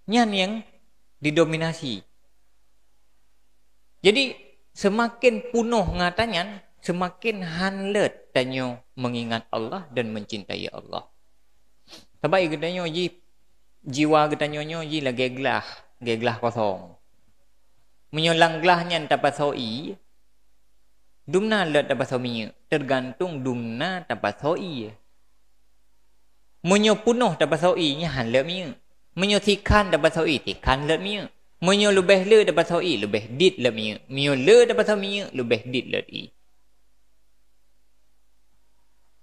Nyan nyang didominasi. Jadi, seumaken punoh ngon ata nyan, seumaken han leuet tanyoe meungingat Allah dan meucintai Allah. Sabab geutanyoe jih, jiwa geutanyoe nyoe jih lagée glah, lagée glah kosong. Meunyoe lam glah nyan tapasoe ie, dumna leuet tapasoe minyeuk, teugantung dumna tapasoe ie. Meunyoe punoh tapasoe ie, nyan han leuet minyeuk. Meunyoe sikhan tapasoe ie, sikhan leuet minyeuk. Meunyoe leubeh le tapasoe ie, leubeh dit leuet minyeuk. Meunyoe le tapasoe minyeuk, leubeh dit leuet ie.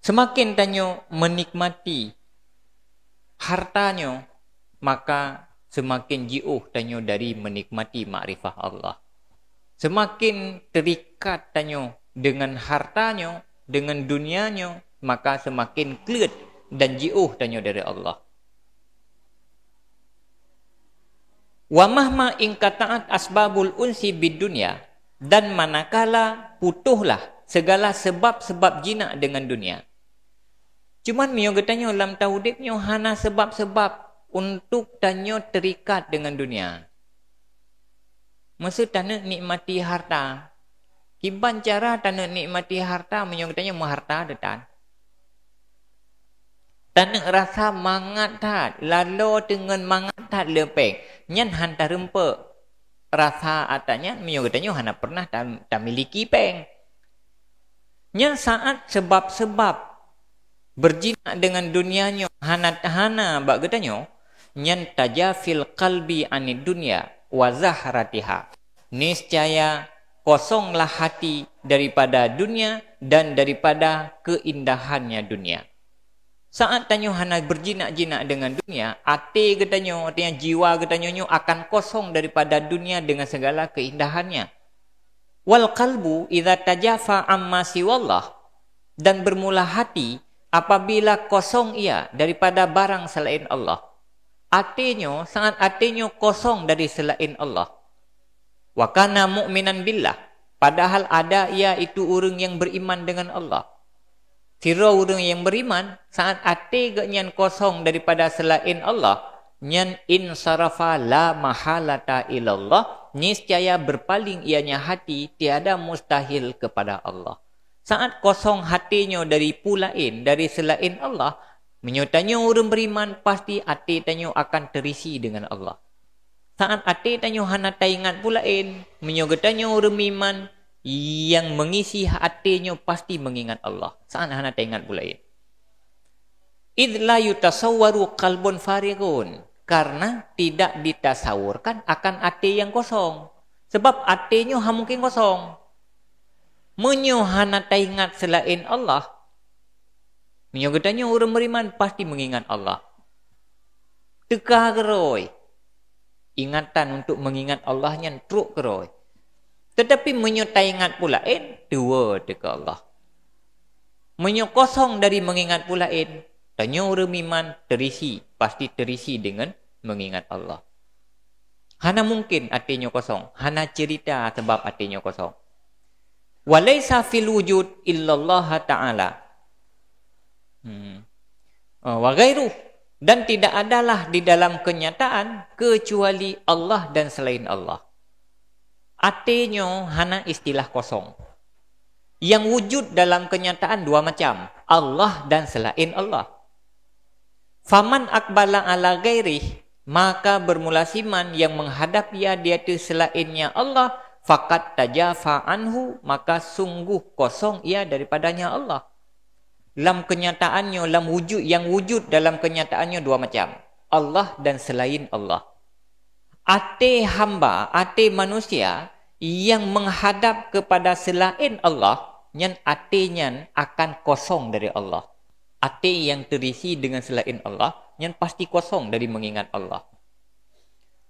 Seumaken tanyoe meunikmati harta nyoe, maka seumaken jiôh tanyoe dari meunikmati makrifah Allah. Seumaken teurikat tanyoe deungon harta nyoe, deungon dunia nyoe, maka seumaken kleuet dan jiôh tanyoe dari Allah. Wa mahma inqata'at asbabul unsi bid dunya, dan manakala putohlah segala sebab-sebab jinak dengan dunia. Cuman meunyoe geutanyoe lam taudeb nyoe hana sebab-sebab untuk tanyoe terikat dengan dunia. Meuseu taneuk nikmati harta. Kiban cara taneuk nikmati harta meunyoe geutanyoe meuharta teuh tan. Taneuk rasa mangat that, laloe teungon mangat that le péng. Nyan han tareumpok rasa ata nyan meunyoe geutanyoe hana pernah tam-, tamiliki péng. Nyan saat sebab-sebab berjinak dengan dunia nyoe hana, hana bak geutanyoe, nyan tajafil qalbi anid dunya wa zahratiha. Niscaya kosonglah hati daripada dunia dan daripada keindahannya dunia. Saat tanyoe hana berjinak-jinak dengan dunia, até geutanyoe, artinya jiwa geutanyoe nyoe akan kosong daripada dunia dengan segala keindahannya. Wal qalbu idza tajafa amma siwallah, dan bermula hati apabila kosong ia daripada barang selain Allah. Até nyoe, saat até nyoe kosong dari selain Allah. Wa kana mu'minan billah, padahal ada ia itu ureuëng yang beriman dengan Allah. Sidroe ureuëng nyang beriman, saat até geuhnyan kosong daripada seulaén Allah, nyan insarafa la mahalata ilallah, niscaya berpaling ianya hati tiada mustahil kepada Allah. Saat kosong haté nyoe dari peue laén, dari seulaén Allah, meunyoe tanyoe ureuëng beriman, pasti até tanyoe akan terisi dengan Allah. Saat até tanyoe hana taingat peue laén, meunyoe geutanyoe ureuëng meuiman, nyang meungisi até nyoe pasti meungingat Allah. Saat hana taingat peue laén. Idz la yutasawwaru qalbun farighun, karena tidak ditasawurkan akan até nyang kosong. Sebab até nyoe hana mungkin kosong. Meunyoe hana taingat seulaén Allah, meunyoe geutanyoe ureuëng meuiman pasti meungingat Allah. Teuka keurôi. Ingatan untuk meungingat Allah nyan trok keurôi. Teutapi meunyoe taingat peue laén, tuwoe teuka Allah. Meunyoe kosong dari meungingat peue laén, tanyoe ureuëng meuiman terisi, pasti terisi deungon meungingat Allah. Hana mungkin até nyoe kosong, hana cerita sebab até nyoe kosong. Wa laisa fil wujud illallaha ta'ala. Hmm. Oh, wa ghairuh. Dan tidak adalah di dalam kenyataan kecuali Allah dan selain Allah. Até nyoe hana istilah kosong. Yang wujud dalam kenyataan dua macam, Allah dan selain Allah. Faman aqbala ala ghairih, maka bermula siman yang menghadap ia di ateueh selainnya Allah, faqad tajafa anhu, maka sungguh kosong ia daripadanya Allah. Lam kenyataan nyoe, lam wujud, yang wujud dalam kenyataan nyoe dua macam, Allah dan selain Allah. Até hamba, até manusia yang menghadap kepada selain Allah, nyan até nyan akan kosong dari Allah. Até yang terisi dengan selain Allah, nyan pasti kosong dari mengingat Allah.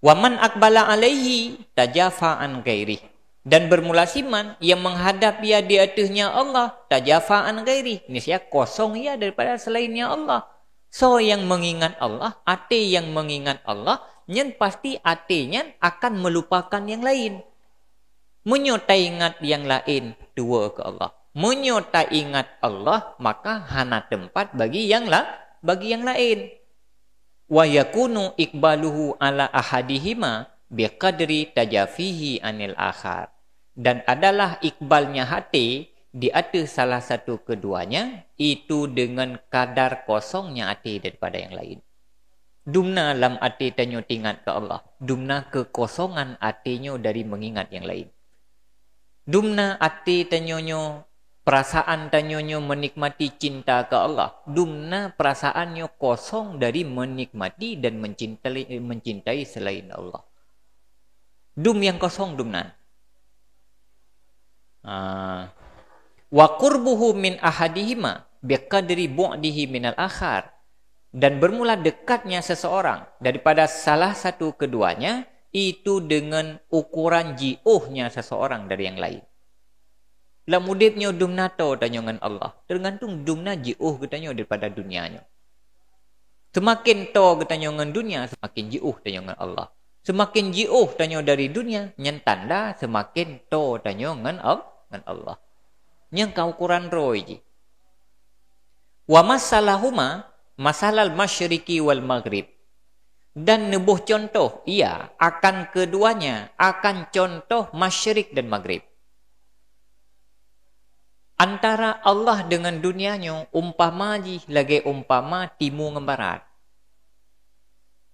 Wa man aqbala alaihi tajafa an ghairih. Dan bermula siman yang menghadap ia di ateuehnya Allah, tajafa an ghairih, niscaya kosong ia daripada selainnya Allah. Soe yang mengingat Allah, até yang mengingat Allah, nyan pasti até nyan akan melupakan yang lain. Meunyoe taingat yang laén, tuwoe keu Allah. Meunyoe taingat Allah, maka hana teumpat bagi yang la-, bagi yang laén. Wa yakunu iqbaluhu ala ahadihima biqadri tajafihi anil akhar. Dan adalah ikbalnya hati di ateueh salah satu keduanya, itu dengan kadar kosongnya hati daripada yang lain. Dumna lam até tanyoe tingat keu Allah, dumna keukosongan até nyoe dari meungingat nyang laén. Dumna até tanyoe nyoe, perasaan tanyoe nyoe meunikmati cinta keu Allah, dumna perasaan nyoe kosong dari meunikmati dan mencintai, mencintai selain Allah. Dum nyang kosong dumna. Ah. Wa qurbuhu min ahadihima biqadri bu'dihi minal akhar. Dan bermula dekatnya seseorang daripada salah satu keduanya, itu dengan ukuran jiôhnya seseorang dari yang lain. Lam udeb nyoe dumna toe tanyoe ngon Allah, tergantung dumna jiôh geutanyoe daripada dunia nyoe. Seumaken toe geutanyoe ngon dunia, seumaken jiôh tanyoe ngon Allah. Seumaken jiôh tanyoe dari dunia, nyan tanda seumaken toe tanyoe ngon Al-, ngon Allah. Nyang ka ukoran droe jih. Wa masalahuma masalal masyriqi wal maghrib. Dan neuboh contoh ia akan keduanya, akan contoh masyrik dan maghrib. Antara Allah dengan dunia nyoe umpama jih lagée umpama timu ngon barat.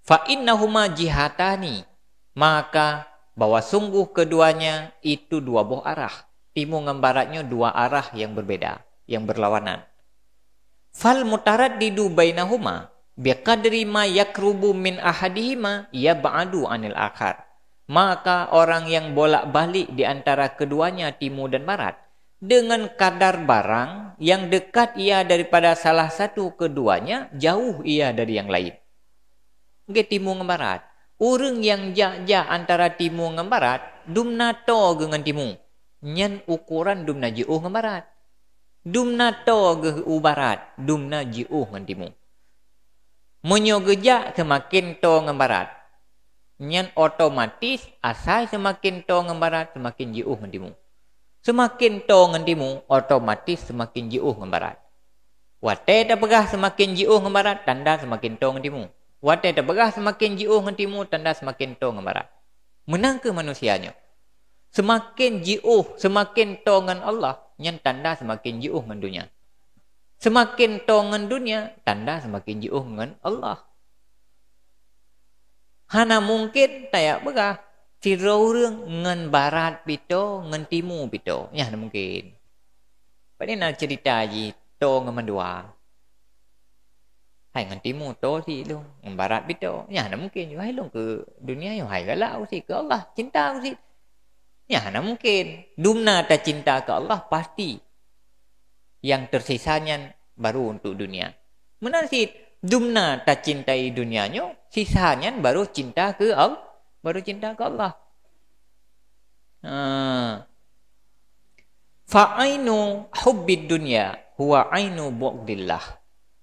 Fa innahuma jihatani, maka bahwa sungguh keduanya itu dua boh arah. Timu ngon barat nyoe dua arah yang berbeda, yang berlawanan. Fal mutaraddidu bainahuma biqadri ma yaqrubu min ahadihima yab'adu anil akhar. Maka orang yang bolak-balik di antara keduanya timu dan barat, dengan kadar barang yang dekat ia daripada salah satu keduanya, jauh ia dari yang lain. Nggih, timu ngon barat. Ureuëng nyang jak-jak antara timu ngon barat, dumna toe geuh ngon timu. Nyan ukoran dumna jiôh ngon barat. Dumna toe geuh u barat, dumna jiôh ngon timu. Meunyoe geujak seumaken toe ngon barat, nyan otomatis asai seumaken toe ngon barat, seumaken jiôh ngon timu. Seumaken toe ngon timu, otomatis seumaken jiôh ngon barat. Watée tapeugah seumaken jiôh ngon barat, tanda seumaken toe ngon timu. Watée tapeugah seumaken jiôh ngon timu, tanda seumaken toe ngon barat. Meunan kheueh manusia nyoe. Seumaken jiôh, seumaken toe ngon Allah, nyan tanda seumaken jiôh ngon dunia. Seumaken toe ngon dunia, tanda seumaken jiôh ngon Allah. Hana mungken tajak peugah sidroe ureuëng ngon barat pih toe, ngon timu pih toe. Nyan hana mungken. Pane na ceurita jih toe ngon mandua. Hai ngon timu toe sit lôn, ngon barat pih toe. Nyan hana mungken. Hai lôn keu dunia nyoe hai galak u sit, keu Allah cinta u sit. Nyan hana mungken. Dumna tacinta keu Allah pasti. Nyang tersisa nyan baru untuk dunia. Meunan cit, dumna tacintai dunia nyoe, sisa nyan baru cinta keu Al-, baru cinta keu Allah. Ha. Fa ainu hubbid dunya huwa ainu bughdillah.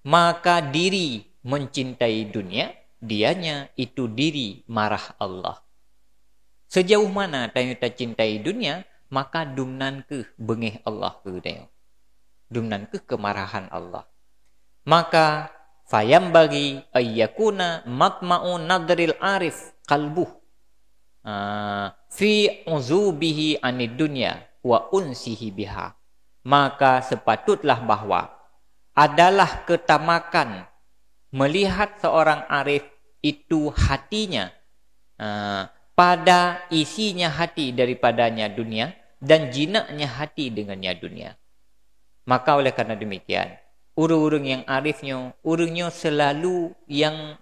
Maka diri mencintai dunia, dianya itu diri marah Allah. Sejauh mana tanyoe tacintai dunia, maka dumnan kheueh beungéh Allah keu tanyoe. Dumnan kheueh keumarahan Allah. Maka, fayambaghi ayyakuna matma'u nadril arif qalbuh, ah, fi uzubihi anid dunya wa unsihi biha. Maka sepatutlah bahwa adalah keutamakan melihat seorang arif itu hatinya, ah, pada isinya hati daripadanya dunia dan jinaknya hati dengannya dunia. Maka oleh karena demikian, ureuëng-ureuëng nyang arif nyoe, ureuëng nyoe selalu nyang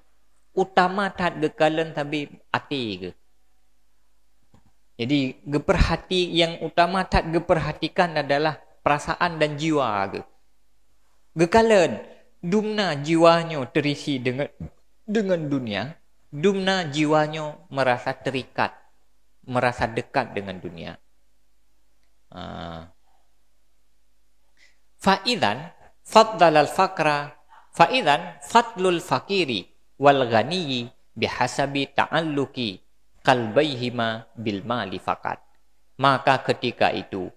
utama that geukalon sabe até geuh. Jadi, geuperhati-, nyang utama that geuperhatikan adalah perasaan dan jiwa geuh. Geukalon, dumna jiwa nyoe terisi dengan, dengan dunia, dumna jiwa nyoe merasa terikat, merasa dekat dengan dunia. Ah. Fa idzan faddalal faqra, fa idzan fadlul faqiri wal ghaniyyi bihasabi ta'alluqi qalbaihima bil mali faqat. Maka ketika itu,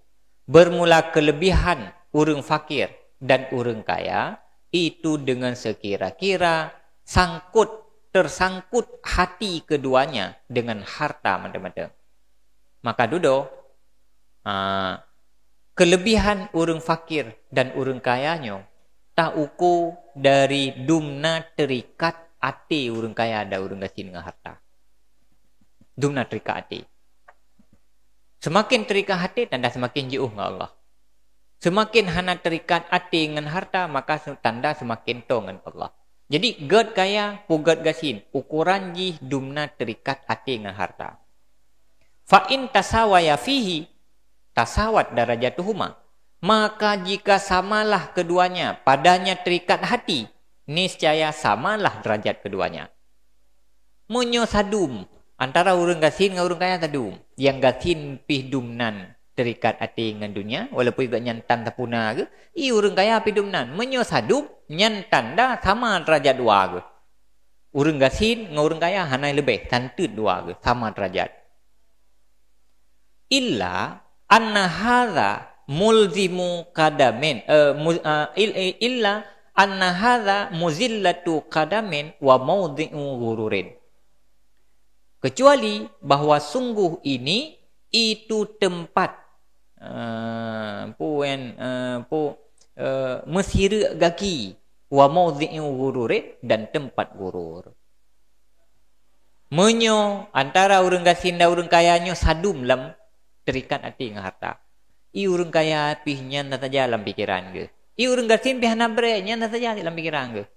bermula kelebihan ureuëng fakir dan ureuëng kaya itu dengan sekira-kira sangkut, tersangkut hati keduanya dengan harta mantong-mantong. Maka dudoe, ah, kelebihan ureuëng fakir dan ureuëng kaya nyoe tauko dari dumna terikat até ureuëng kaya dan ureuëng gasien ngon harta. Dumna terikat até. Seumaken terikat até, tanda seumaken jiôh ngon Allah. Seumaken hana terikat até ngon harta, maka se-, tanda seumaken toe ngon Allah. Jadi, gét kaya, peue gét gasien, ukoran jih dumna terikat até ngon harta. Fa in tasawaya fihi, tasawat darajatuhuma. Maka jika samalah keduanya padanya terikat hati, niscaya samalah derajat keduanya. Meunyoe sadum, antara ureuëng gasien ngon ureuëng kaya sadum, nyang gasien pih dumnan terikat até ngon dunia, walaupun gobnyan tan sapuna geuh, i ureuëng kaya pih dumnan. Meunyoe sadum, nyan tanda sama derajat dua geuh. Ureuëng gasien ngon ureuëng kaya hana leubeh, santeut dua geuh, sama derajat. Illa anna hadza mulzimu qadamin, eh, mu-, eh, il-, illa anna hadza muzillatu qadamin wa maudhi'u ghururin. Kecuali bahwa sungguh ini itu tempat, eh, puen, eh, pu-, eh, meusireuk gaki, wa maudhi'u ghururin, dan tempat ghurur. Meunyoe antara ureuëng gasien dan ureuëng kaya nyoe sadum lam terikat até ngon harta, i ureuëng kaya pih nyan saja lam pikeran geuh. I ureuëng gasien pih hana brek, nyan saja lam pikeran geuh.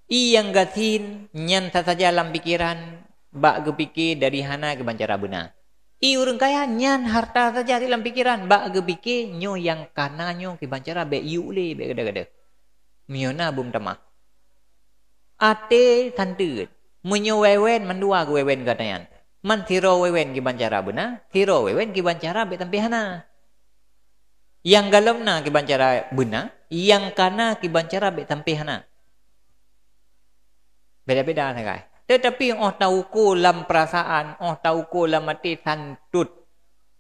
I nyang gasien nyan saja lam pikeran, bak geupike dari hana kiban cara beuna. I ureuëng kaya nyan harta saja lam pikeran, bak geupike nyoe nyang kana nyoe kiban cara bék yue lé, bék gada-gada. Meunyoe na beuem tamah. Até santeut. Meunyoe wewen mandua geuwewen gata nyan. Man sidroe wewen kiban cara beuna, sidroe wewen kiban cara bék sampé hana. Nyang galom na kiban cara beuna, nyang kana kiban cara bék sampé hana. Beda-beda sagai. Tetapi óh tauko lam perasaan, óh tauko lam até santeut,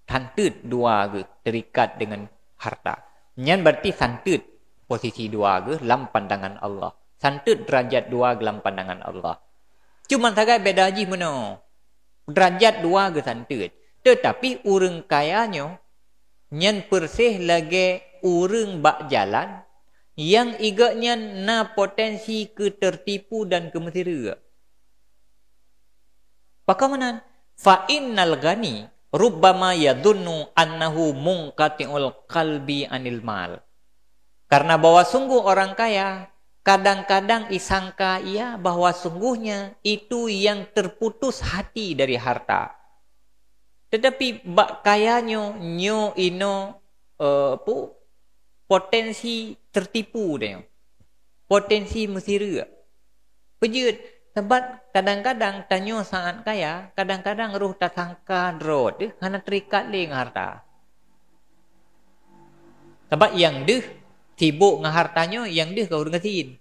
santeut dua geuh terikat dengan harta. Nyan berarti santeut posisi dua geuh lam pandangan Allah. Santeut derajat dua geuh lam pandangan Allah. Cuman sagai beda jih meunoe. Derajat dua geuh santeut. Tetapi ureuëng kaya nyoe, nyan persis lagée ureuëng bak jalan nyang i gobnyan na potensi keu teurtipu dan keu meusireuk. Pakon meunan? Fa innal ghani rubbama yadhunnu annahu munqati'ul qalbi anil mal. Karena bahwa sungguh orang kaya kadang-kadang isangka ia bahwa sungguhnya itu yang terputus hati dari harta. Tetapi bak kaya nyoe, nyoe inoe, eh, pu-, potensi tertipu dia. Potensi meusireuk. Peujeuet, sabab kadang-kadang tanyoe saát kaya, kadang-kadang roh tasangka droe teuh hana terikat lé ngon harta. Sabab nyang deuh sibok ngon harta nyoe, nyang deuh ka ureuëng gasien.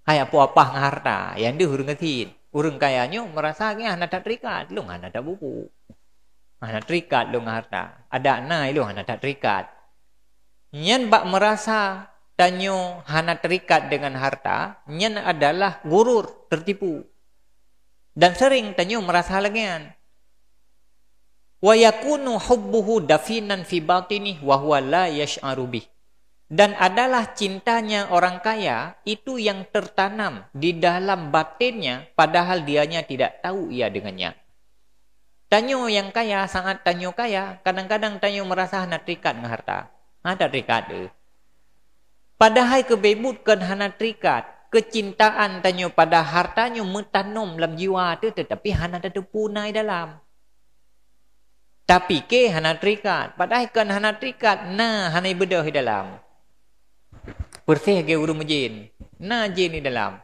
Hai apoh apah ngon harta, nyang deuh ureuëng gasien. Ureuëng kaya nyoe merasa geuh hana that terikat, lôn hana that bubu. Hana terikat lôn ngon harta. Adak na ilôn hana that terikat. Nyan bak merasa tanyoe hana terikat dengan harta, nyan adalah ghurur, tertipu. Dan sering tanyoe merasa lagée nyan. Wa yakunu hubbuhu dafinan fi batinih wa huwa la yash'aru bih. Dan adalah cintanya orang kaya itu yang tertanam di dalam batinnya, padahal dianya tidak tahu ia dengannya. Tanyoe nyang kaya, saát tanyoe kaya, kadang-kadang tanyoe merasa hana terikat ngon harta. Hana terikat deh. Padahai keubeubut kon hana terikat, keucintaan tanyoe pada harta nyoe meutanom lam jiwa teuh, tetapi hana tateupeue na i dalam. Tapike hana terikat, padahai kon hana terikat, na hana ibeudôh i dalam. Persis lagée ureuëng meujén, na jén i dalam.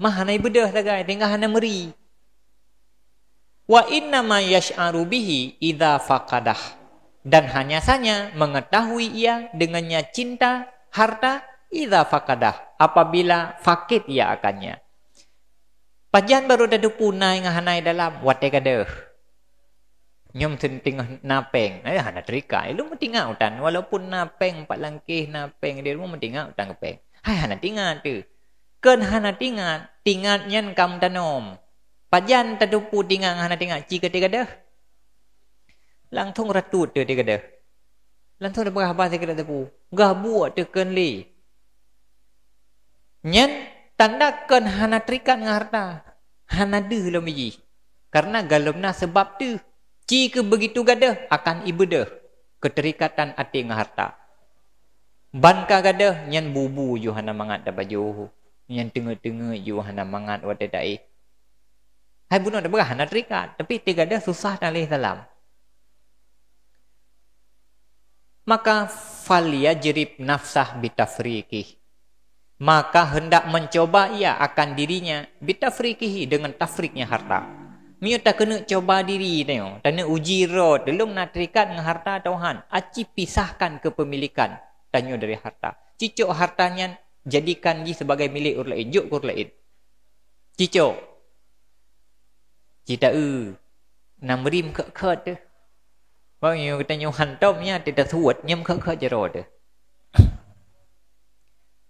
Mah hana ibeudôh sagai, tinggai hana meuri. Wa innama yash'aru bihi idza faqadah. Dan hanya saja mengetahui ia dengannya cinta harta idza faqadah, apabila fakid ia akannya. Pajan barô tateupeue na ngon hana i dalam? Watée gadôh. Nyoe meuteungoh na péng, eh, hana terikat. Ilôn meutingat utan, walaupun na péng pat langkeh, na péng di rumoh meutingat utan keu péng. Hai hana tingat teuh. Kon hana tingat, tingat nyan ka meutanom. Pajan tateupeue tingat ngon hana tingat, ci ka teugadôh. Langsong ratot teuh teugadôh. Langsong tapeugah haba sikrek teupeu. Gah buet teuh kon lé. Nyan tanda kon hana terikat ngon harta. Hana deuh lom jih. Karena galom na seubab teuh. Ci keu begitu gadôh akan ibeudôh keuterikatan até ngon harta. Ban ka gadôh nyan bubu ju hana mangat tapajoh. Nyan teungeut-teungeut ju hana mangat watée taéh. Hai bunoe tapeugah hana terikat, tapi teugadôh susah taleh salam. Maka falyajrib nafsah bitafriqih. Maka hendak mencoba ia akan dirinya bitafriqihi, dengan tafriknya harta. Meunyoe takeuneuk coba diri tanyoe, taneuk uji droe teuh lôn na terikat ngon harta atau han, aci pisahkan kepemilikan tanyoe dari harta. Cicok harta nyan jadikan jih sebagai milék ureuëng laén, jok keu ureuëng laén. Cicok. Cita-eu. Nam rim khot-khot teuh. Bang nyoe geutanyoe hantom nyan teuh tasuet nyam khot-khot jaroe teuh.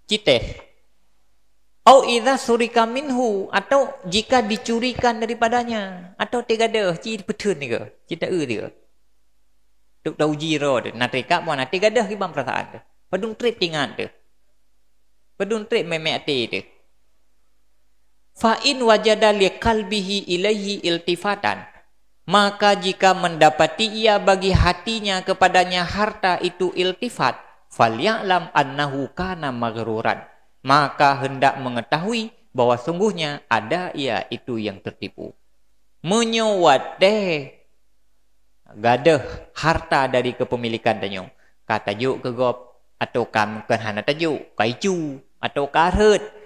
Citeh. Au idza surika minhu, atau jika dicurikan daripadanya, atau teugadeuh ci peutheun tiga, cita-eu tiga. Tuk tauji ro teuh, na teuikat buah na teugadeuh kiban perasaan teuh. Padum treb tingat teuh. Padum treb memek até teuh. Fa in wajada li qalbihi ilaihi iltifatan, maka jika mendapati ia bagi hatinya kepadanya harta itu iltifat, falya'lam annahu kana maghruran, maka hendak mengetahui bahwa sungguhnya ada ia itu yang tertipu. Meunyoe watée gadeuh harta dari kepemilikan tanyoe, ka tajok keu gob, atau ka mungken hana tajok, ka icu, atau ka rhot.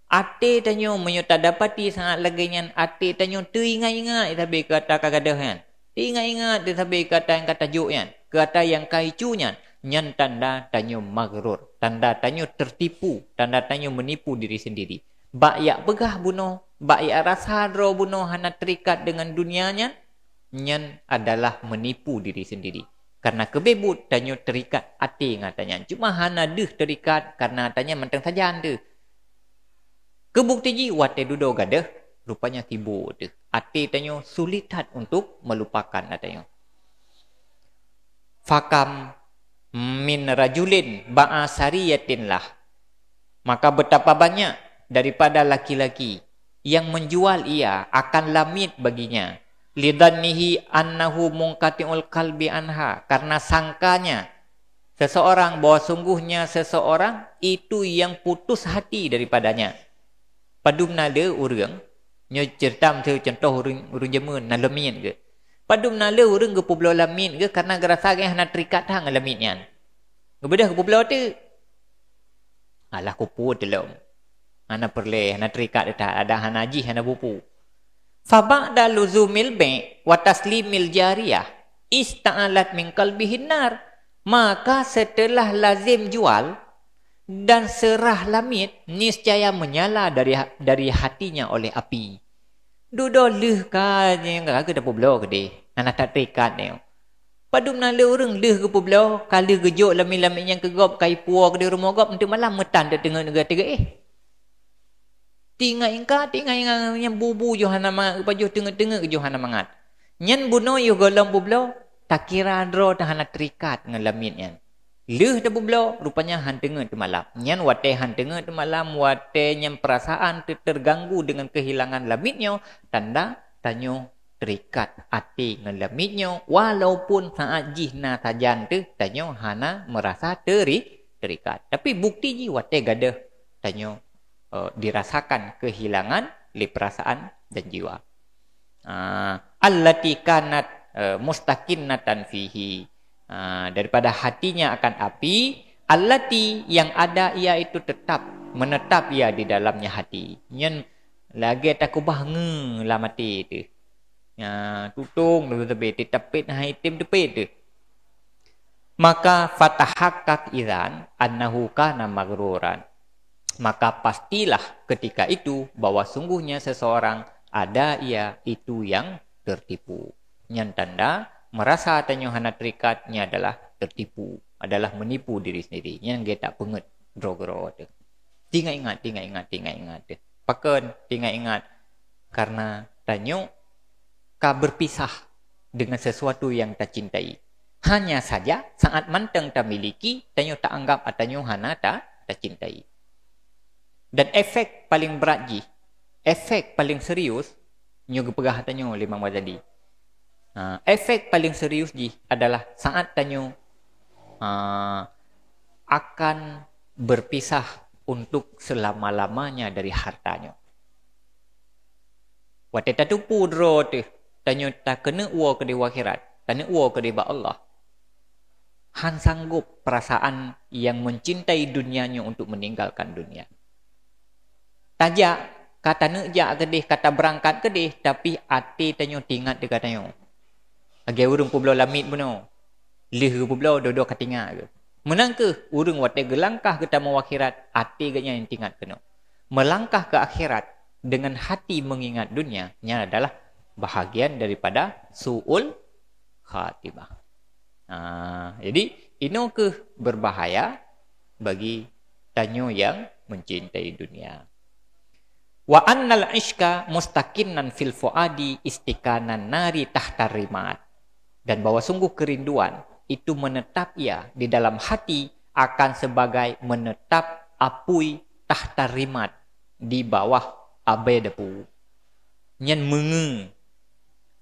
Até tanyoe meunyoe tadapati saat lagée nyan, até tanyoe teuingat-ingat sabe keu ata ka gadeuh nyan. Teuingat-ingat sabe keu ata nyang ka tajok nyan, keu ata nyang ka icu nyan, nyan tanda tanyoe maghrur, tanda tanyoe tertipu, tanda tanyoe menipu diri sendiri. Bak jak peugah bunoe, bak jak rasa droe bunoe hana terikat dengan dunia nyan, nyan adalah menipu diri sendiri. Karena keubeh buet tanyoe terikat até ngon ata nyan. Cuma hana deuh terikat karena ata nyan mantong sajan teuh. Keu bukeuti jih watée dudoe gadeuh, rupanya tibo teuh. Até tanyoe sulit that untuk melupakan ata nyoe. Fakam min rajulin ba'a sariyatin lah. Maka betapa banyak daripada laki-laki yang menjual ia akan lamiet baginya, lidhannihi annahu munqati'ul qalbi anha, karena sangkanya seseorang bahwa sungguhnya seseorang itu yang putus hati daripadanya. Padum na le ureuëng, nyoe ceurita miseue cuntoh ureuëng, ureuëng jameun na lamiet geuh. Padum na le ureuëng geupeubloe lamiet geuh karena geurasa geuh hana terikat that ngon lamiet nyan. Geubeudôh geupeubloe teuk. Alah kupu teulom. Hana peureulée, hana terikat that, ada hana jih, hana bupu. Fa ba'da luzumil bai' wa taslimil jariyah ista'alat min qalbihin nar. Maka setelah lazim jual dan serah lamiet, niscaya menyala dari ha-, dari hatinya oleh api. Dudoe lheueh ka nyang ka geupeubloe keudeh, hana that terikat nyoe. Padum na le ureuëng lheueh geupeubloe, ka lheueh geujok lamiet-lamiet nyang keu gob, ka ipuwoe keudeh rumoh gob, eunteuk malam meutan teungeut-teungeut, eh. Tingat ingka, tingat ingat nyang bubu yoh hana mangat, geupajoh teungeut-teungeut yoh hana mangat. Nyan bunoe yoh gohlom peubloe, takira droe teuh hana terikat ngon lamiet nyan. Lheueh tapeubloe, rupanya han teungeut teumalam. Nyan watée han teungeut teumalam, watée nyan perasaan teu-, terganggu dengan kehilangan lamiet nyoe, tanda tanyoe terikat até ngon lamiet nyoe, walaupun saat jih na sajan teuh tanyoe hana merasa teri-, terikat. Tapi bukti jih watée gadeuh tanyoe, eh, dirasakan kehilangan lé perasaan dan jiwa. Ah, allati kanat, eh, mustaqinnatan fihi. Ah, daripada hatinya akan api, allati yang ada ia itu tetap, menetap ia di dalamnya hati. Nyan lagée takubah nge lam até teuh. Nya, tutong tu teupit, tapit hai tem teupit teuh. Maka fatahaqqaq idzan annahu kana maghruran. Maka pastilah ketika itu bahwa sungguhnya seseorang ada ia itu yang tertipu. Nyan tanda merasa tanyoe hana terikat, nyan adalah tertipu, adalah menipu diri sendiri. Nyan geutak peungeut droe-droe teuh. Tingat ingat, tingat ingat, tingat ingat teuh. Pakon tingat ingat? Karena tanyoe ka berpisah dengan sesuatu yang tacintai. Hanya saja saat mantong tamiliki, tanyoe taanggap atanyoe hana ta-, tacintai. Dan efek paling berat jih, efek paling serius, nyoe geupeugah atanyoe lé Imam Ghazali. Ha, efek paling serius jih adalah saat tanyoe, ha, akan berpisah untuk selama-lamanya dari harta nyoe. Watée tatupu droe teuh, tanyoe takeuneuk woe keudeh u akhirat, taneuk woe keudeh bak Allah. Han sanggob perasaan yang mencintai dunia nyoe untuk meninggalkan dunia. Tajak, ka taneuk jak keudeh, ka tabeurangkat keudeh, tapi até tanyoe teuingat teuka tanyoe. Lagée ureuëng peubloe lamiet bunoe. Lheueh geupeubloe, dudoe ka teuingat geuh. Meunan kheueh, ureuëng watée geulangkah geutamong u akhirat, até geuhnyan nyang teuingat keunoe. Meulangkah keu akhirat, dengan hati mengingat dunia, nyan adalah bahagian daripada su'ul khatimah. Ha, jadi, inoe keuh berbahaya bagi tanyoe nyang mencintai dunia. Wa annal ishqa mustaqinnan fil fuadi istikanan nari tahtar rimat. Dan bahwa sungguh kerinduan itu menetap ia di dalam hati akan sebagai menetap apui tahtar rimat, di bawah abée dapu. Nyan meungeue.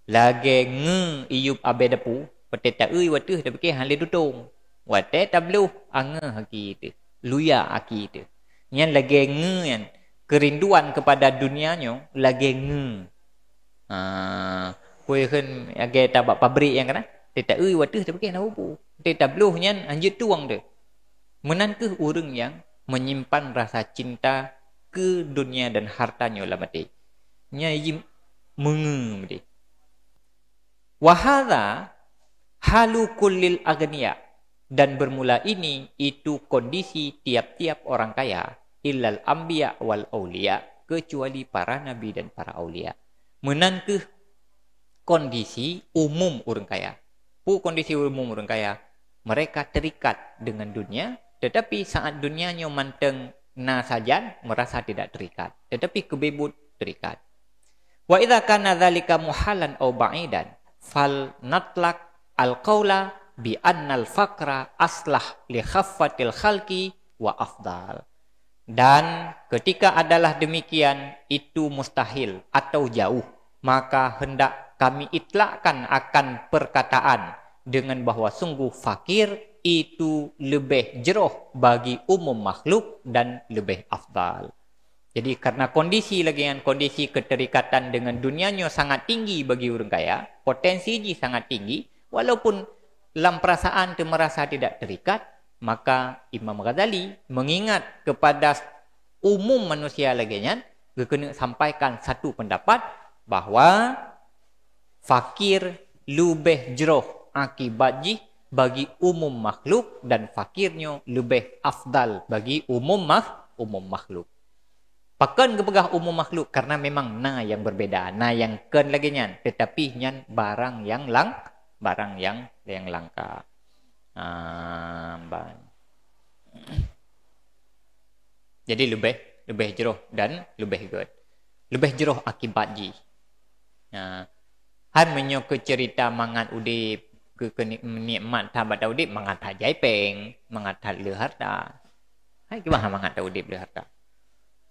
Lagée ngeue iyup abée dapu, watée ta-eu wateuh tapike han lé tutong. Watée tabloh, angeue aki teuh, luya aki teuh. Nyan lagée ngeue nyan, kerinduan kepada dunia nyoe lagée ngeue. Ha, peue kheun lagée tabak pabrik nyang kana? Watée ta-eu wateuh tapike na bubu. Watée tabloh nyan han jeuet tueng teuh. Meunan keuh ureuëng nyang menyimpan rasa cinta keu dunia dan harta nyoe lam até. Nyan jih meungeue meudeh. Wa hadza halu kullil aghniya, dan bermula ini itu kondisi tiap-tiap orang kaya, illal anbiya wal auliya, kecuali para nabi dan para aulia. Meunan keuh kondisi umum ureuëng kaya. Peue kondisi umum ureuëng kaya? Mereka terikat dengan dunia, tetapi saat dunia nyoe mantong na sajan, merasa tidak terikat. Tetapi keubeh buet terikat. Wa idza kana dzalika muhalan au ba'idan, fal natlaq al-qaula bi annal faqra aslah li khaffatil khalqi wa afdal. Dan ketika adalah demikian, itu mustahil atau jauh, maka hendak kami itlakkan akan perkataan dengan bahwa sungguh fakir itu lebih jroh bagi umum makhluk dan lebih afdal. Jadi, karena kondisi lagi nyan, kondisi keterikatan dengan dunia nyoe sangat tinggi bagi ureuëng kaya, potensi jih sangat tinggi, walaupun lam perasaan tu merasa tidak terikat, maka Imam Ghazali mengingat kepada umum manusia lagi nyan, geukeuneuk sampaikan satu pendapat bahwa fakir leubeh jroh akibat jih bagi umum makhluk dan fakir nyoe leubeh afdal bagi umum makh-, umum makhluk. Pakon geupeugah umum makhluk? Karena memang na nyang berbeda, na nyang kon lagée nyan, tetapi nyan barang nyang lang-, barang nyang, nyang langka. Ah, ban. Jadi leubeh, leubeh jroh dan leubeh gét. Leubeh jroh akibat jih. Nah, hai meunyoe keu cerita mangat udeb, keu, keu ni-, nikmat that bak taudeb, mangat that jai péng, mangat that le harta. Hai kiban mangat taudeb le harta.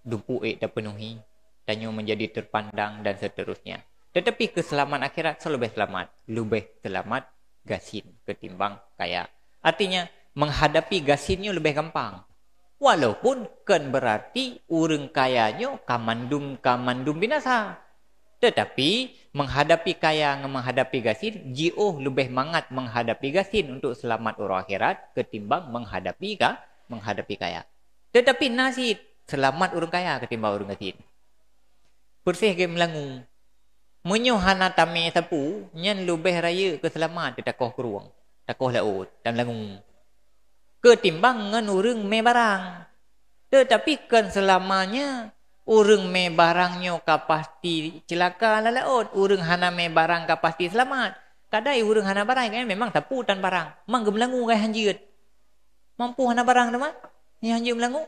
Dumpuk ék tapeunuhi, tanyoe menjadi terpandang dan seterusnya. Tetapi keu seulamat akhirat, soe leubeh seulamat? Leubeh seulamat gasien ketimbang kaya. Artinya, menghadapi gasien nyoe leubeh gampang. Walaupun kon berarti ureuëng kaya nyoe ka mandum, ka mandum binasa. Tetapi, menghadapi kaya ngon menghadapi gasien, jiôh leubeh mangat menghadapi gasien untuk seulamat uroe akhirat ketimbang menghadapi ka-, menghadapi kaya. Tetapi na cit seulamat ureuëng kaya ketimbang ureuëng gasien. Persis lagée meulangue. Meunyoe hana tamé sapeue, nyan leubeh rayeuk keu seulamat teuh takoh krueng, takoh laôt, tameulangue. Ketimbang ngon ureuëng mé barang. Tetapi kon seulama nyan ureuëng mé barang nyoe ka pasti ceulaka lam laôt, ureuëng hana mé barang ka pasti seulamat. Kadai ureuëng hana barang, kan memang sapeue tan barang, mang geumeulangue kan han jeuet. Mampu hana barang teuma, nyan han jeuet meulangue.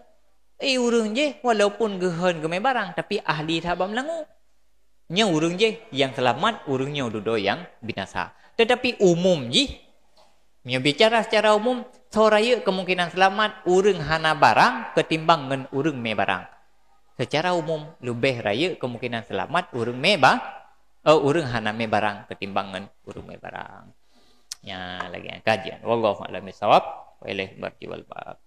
Eh, ureuëng jih, walaupun geuhon geumé barang, tapi ahli that bak meulangue. Nyoe ureuëng jih nyang seulamat, ureuëng nyoe dudoe nyang binasa. Tetapi umum jih, nyoe bicara secara umum, soe rayeuk kemungkinan seulamat ureuëng hana barang ketimbang ngon ureuëng mé barang. Secara umum, leubeh rayeuk kemungkinan seulamat ureuëng mé ba-, eh, ureuëng hana mé barang ketimbang ngon ureuëng mé barang. Nyan lagée nyan kajian. Wallahu a'lam bishawab. Wa ilaihi marji'ul ma'ab.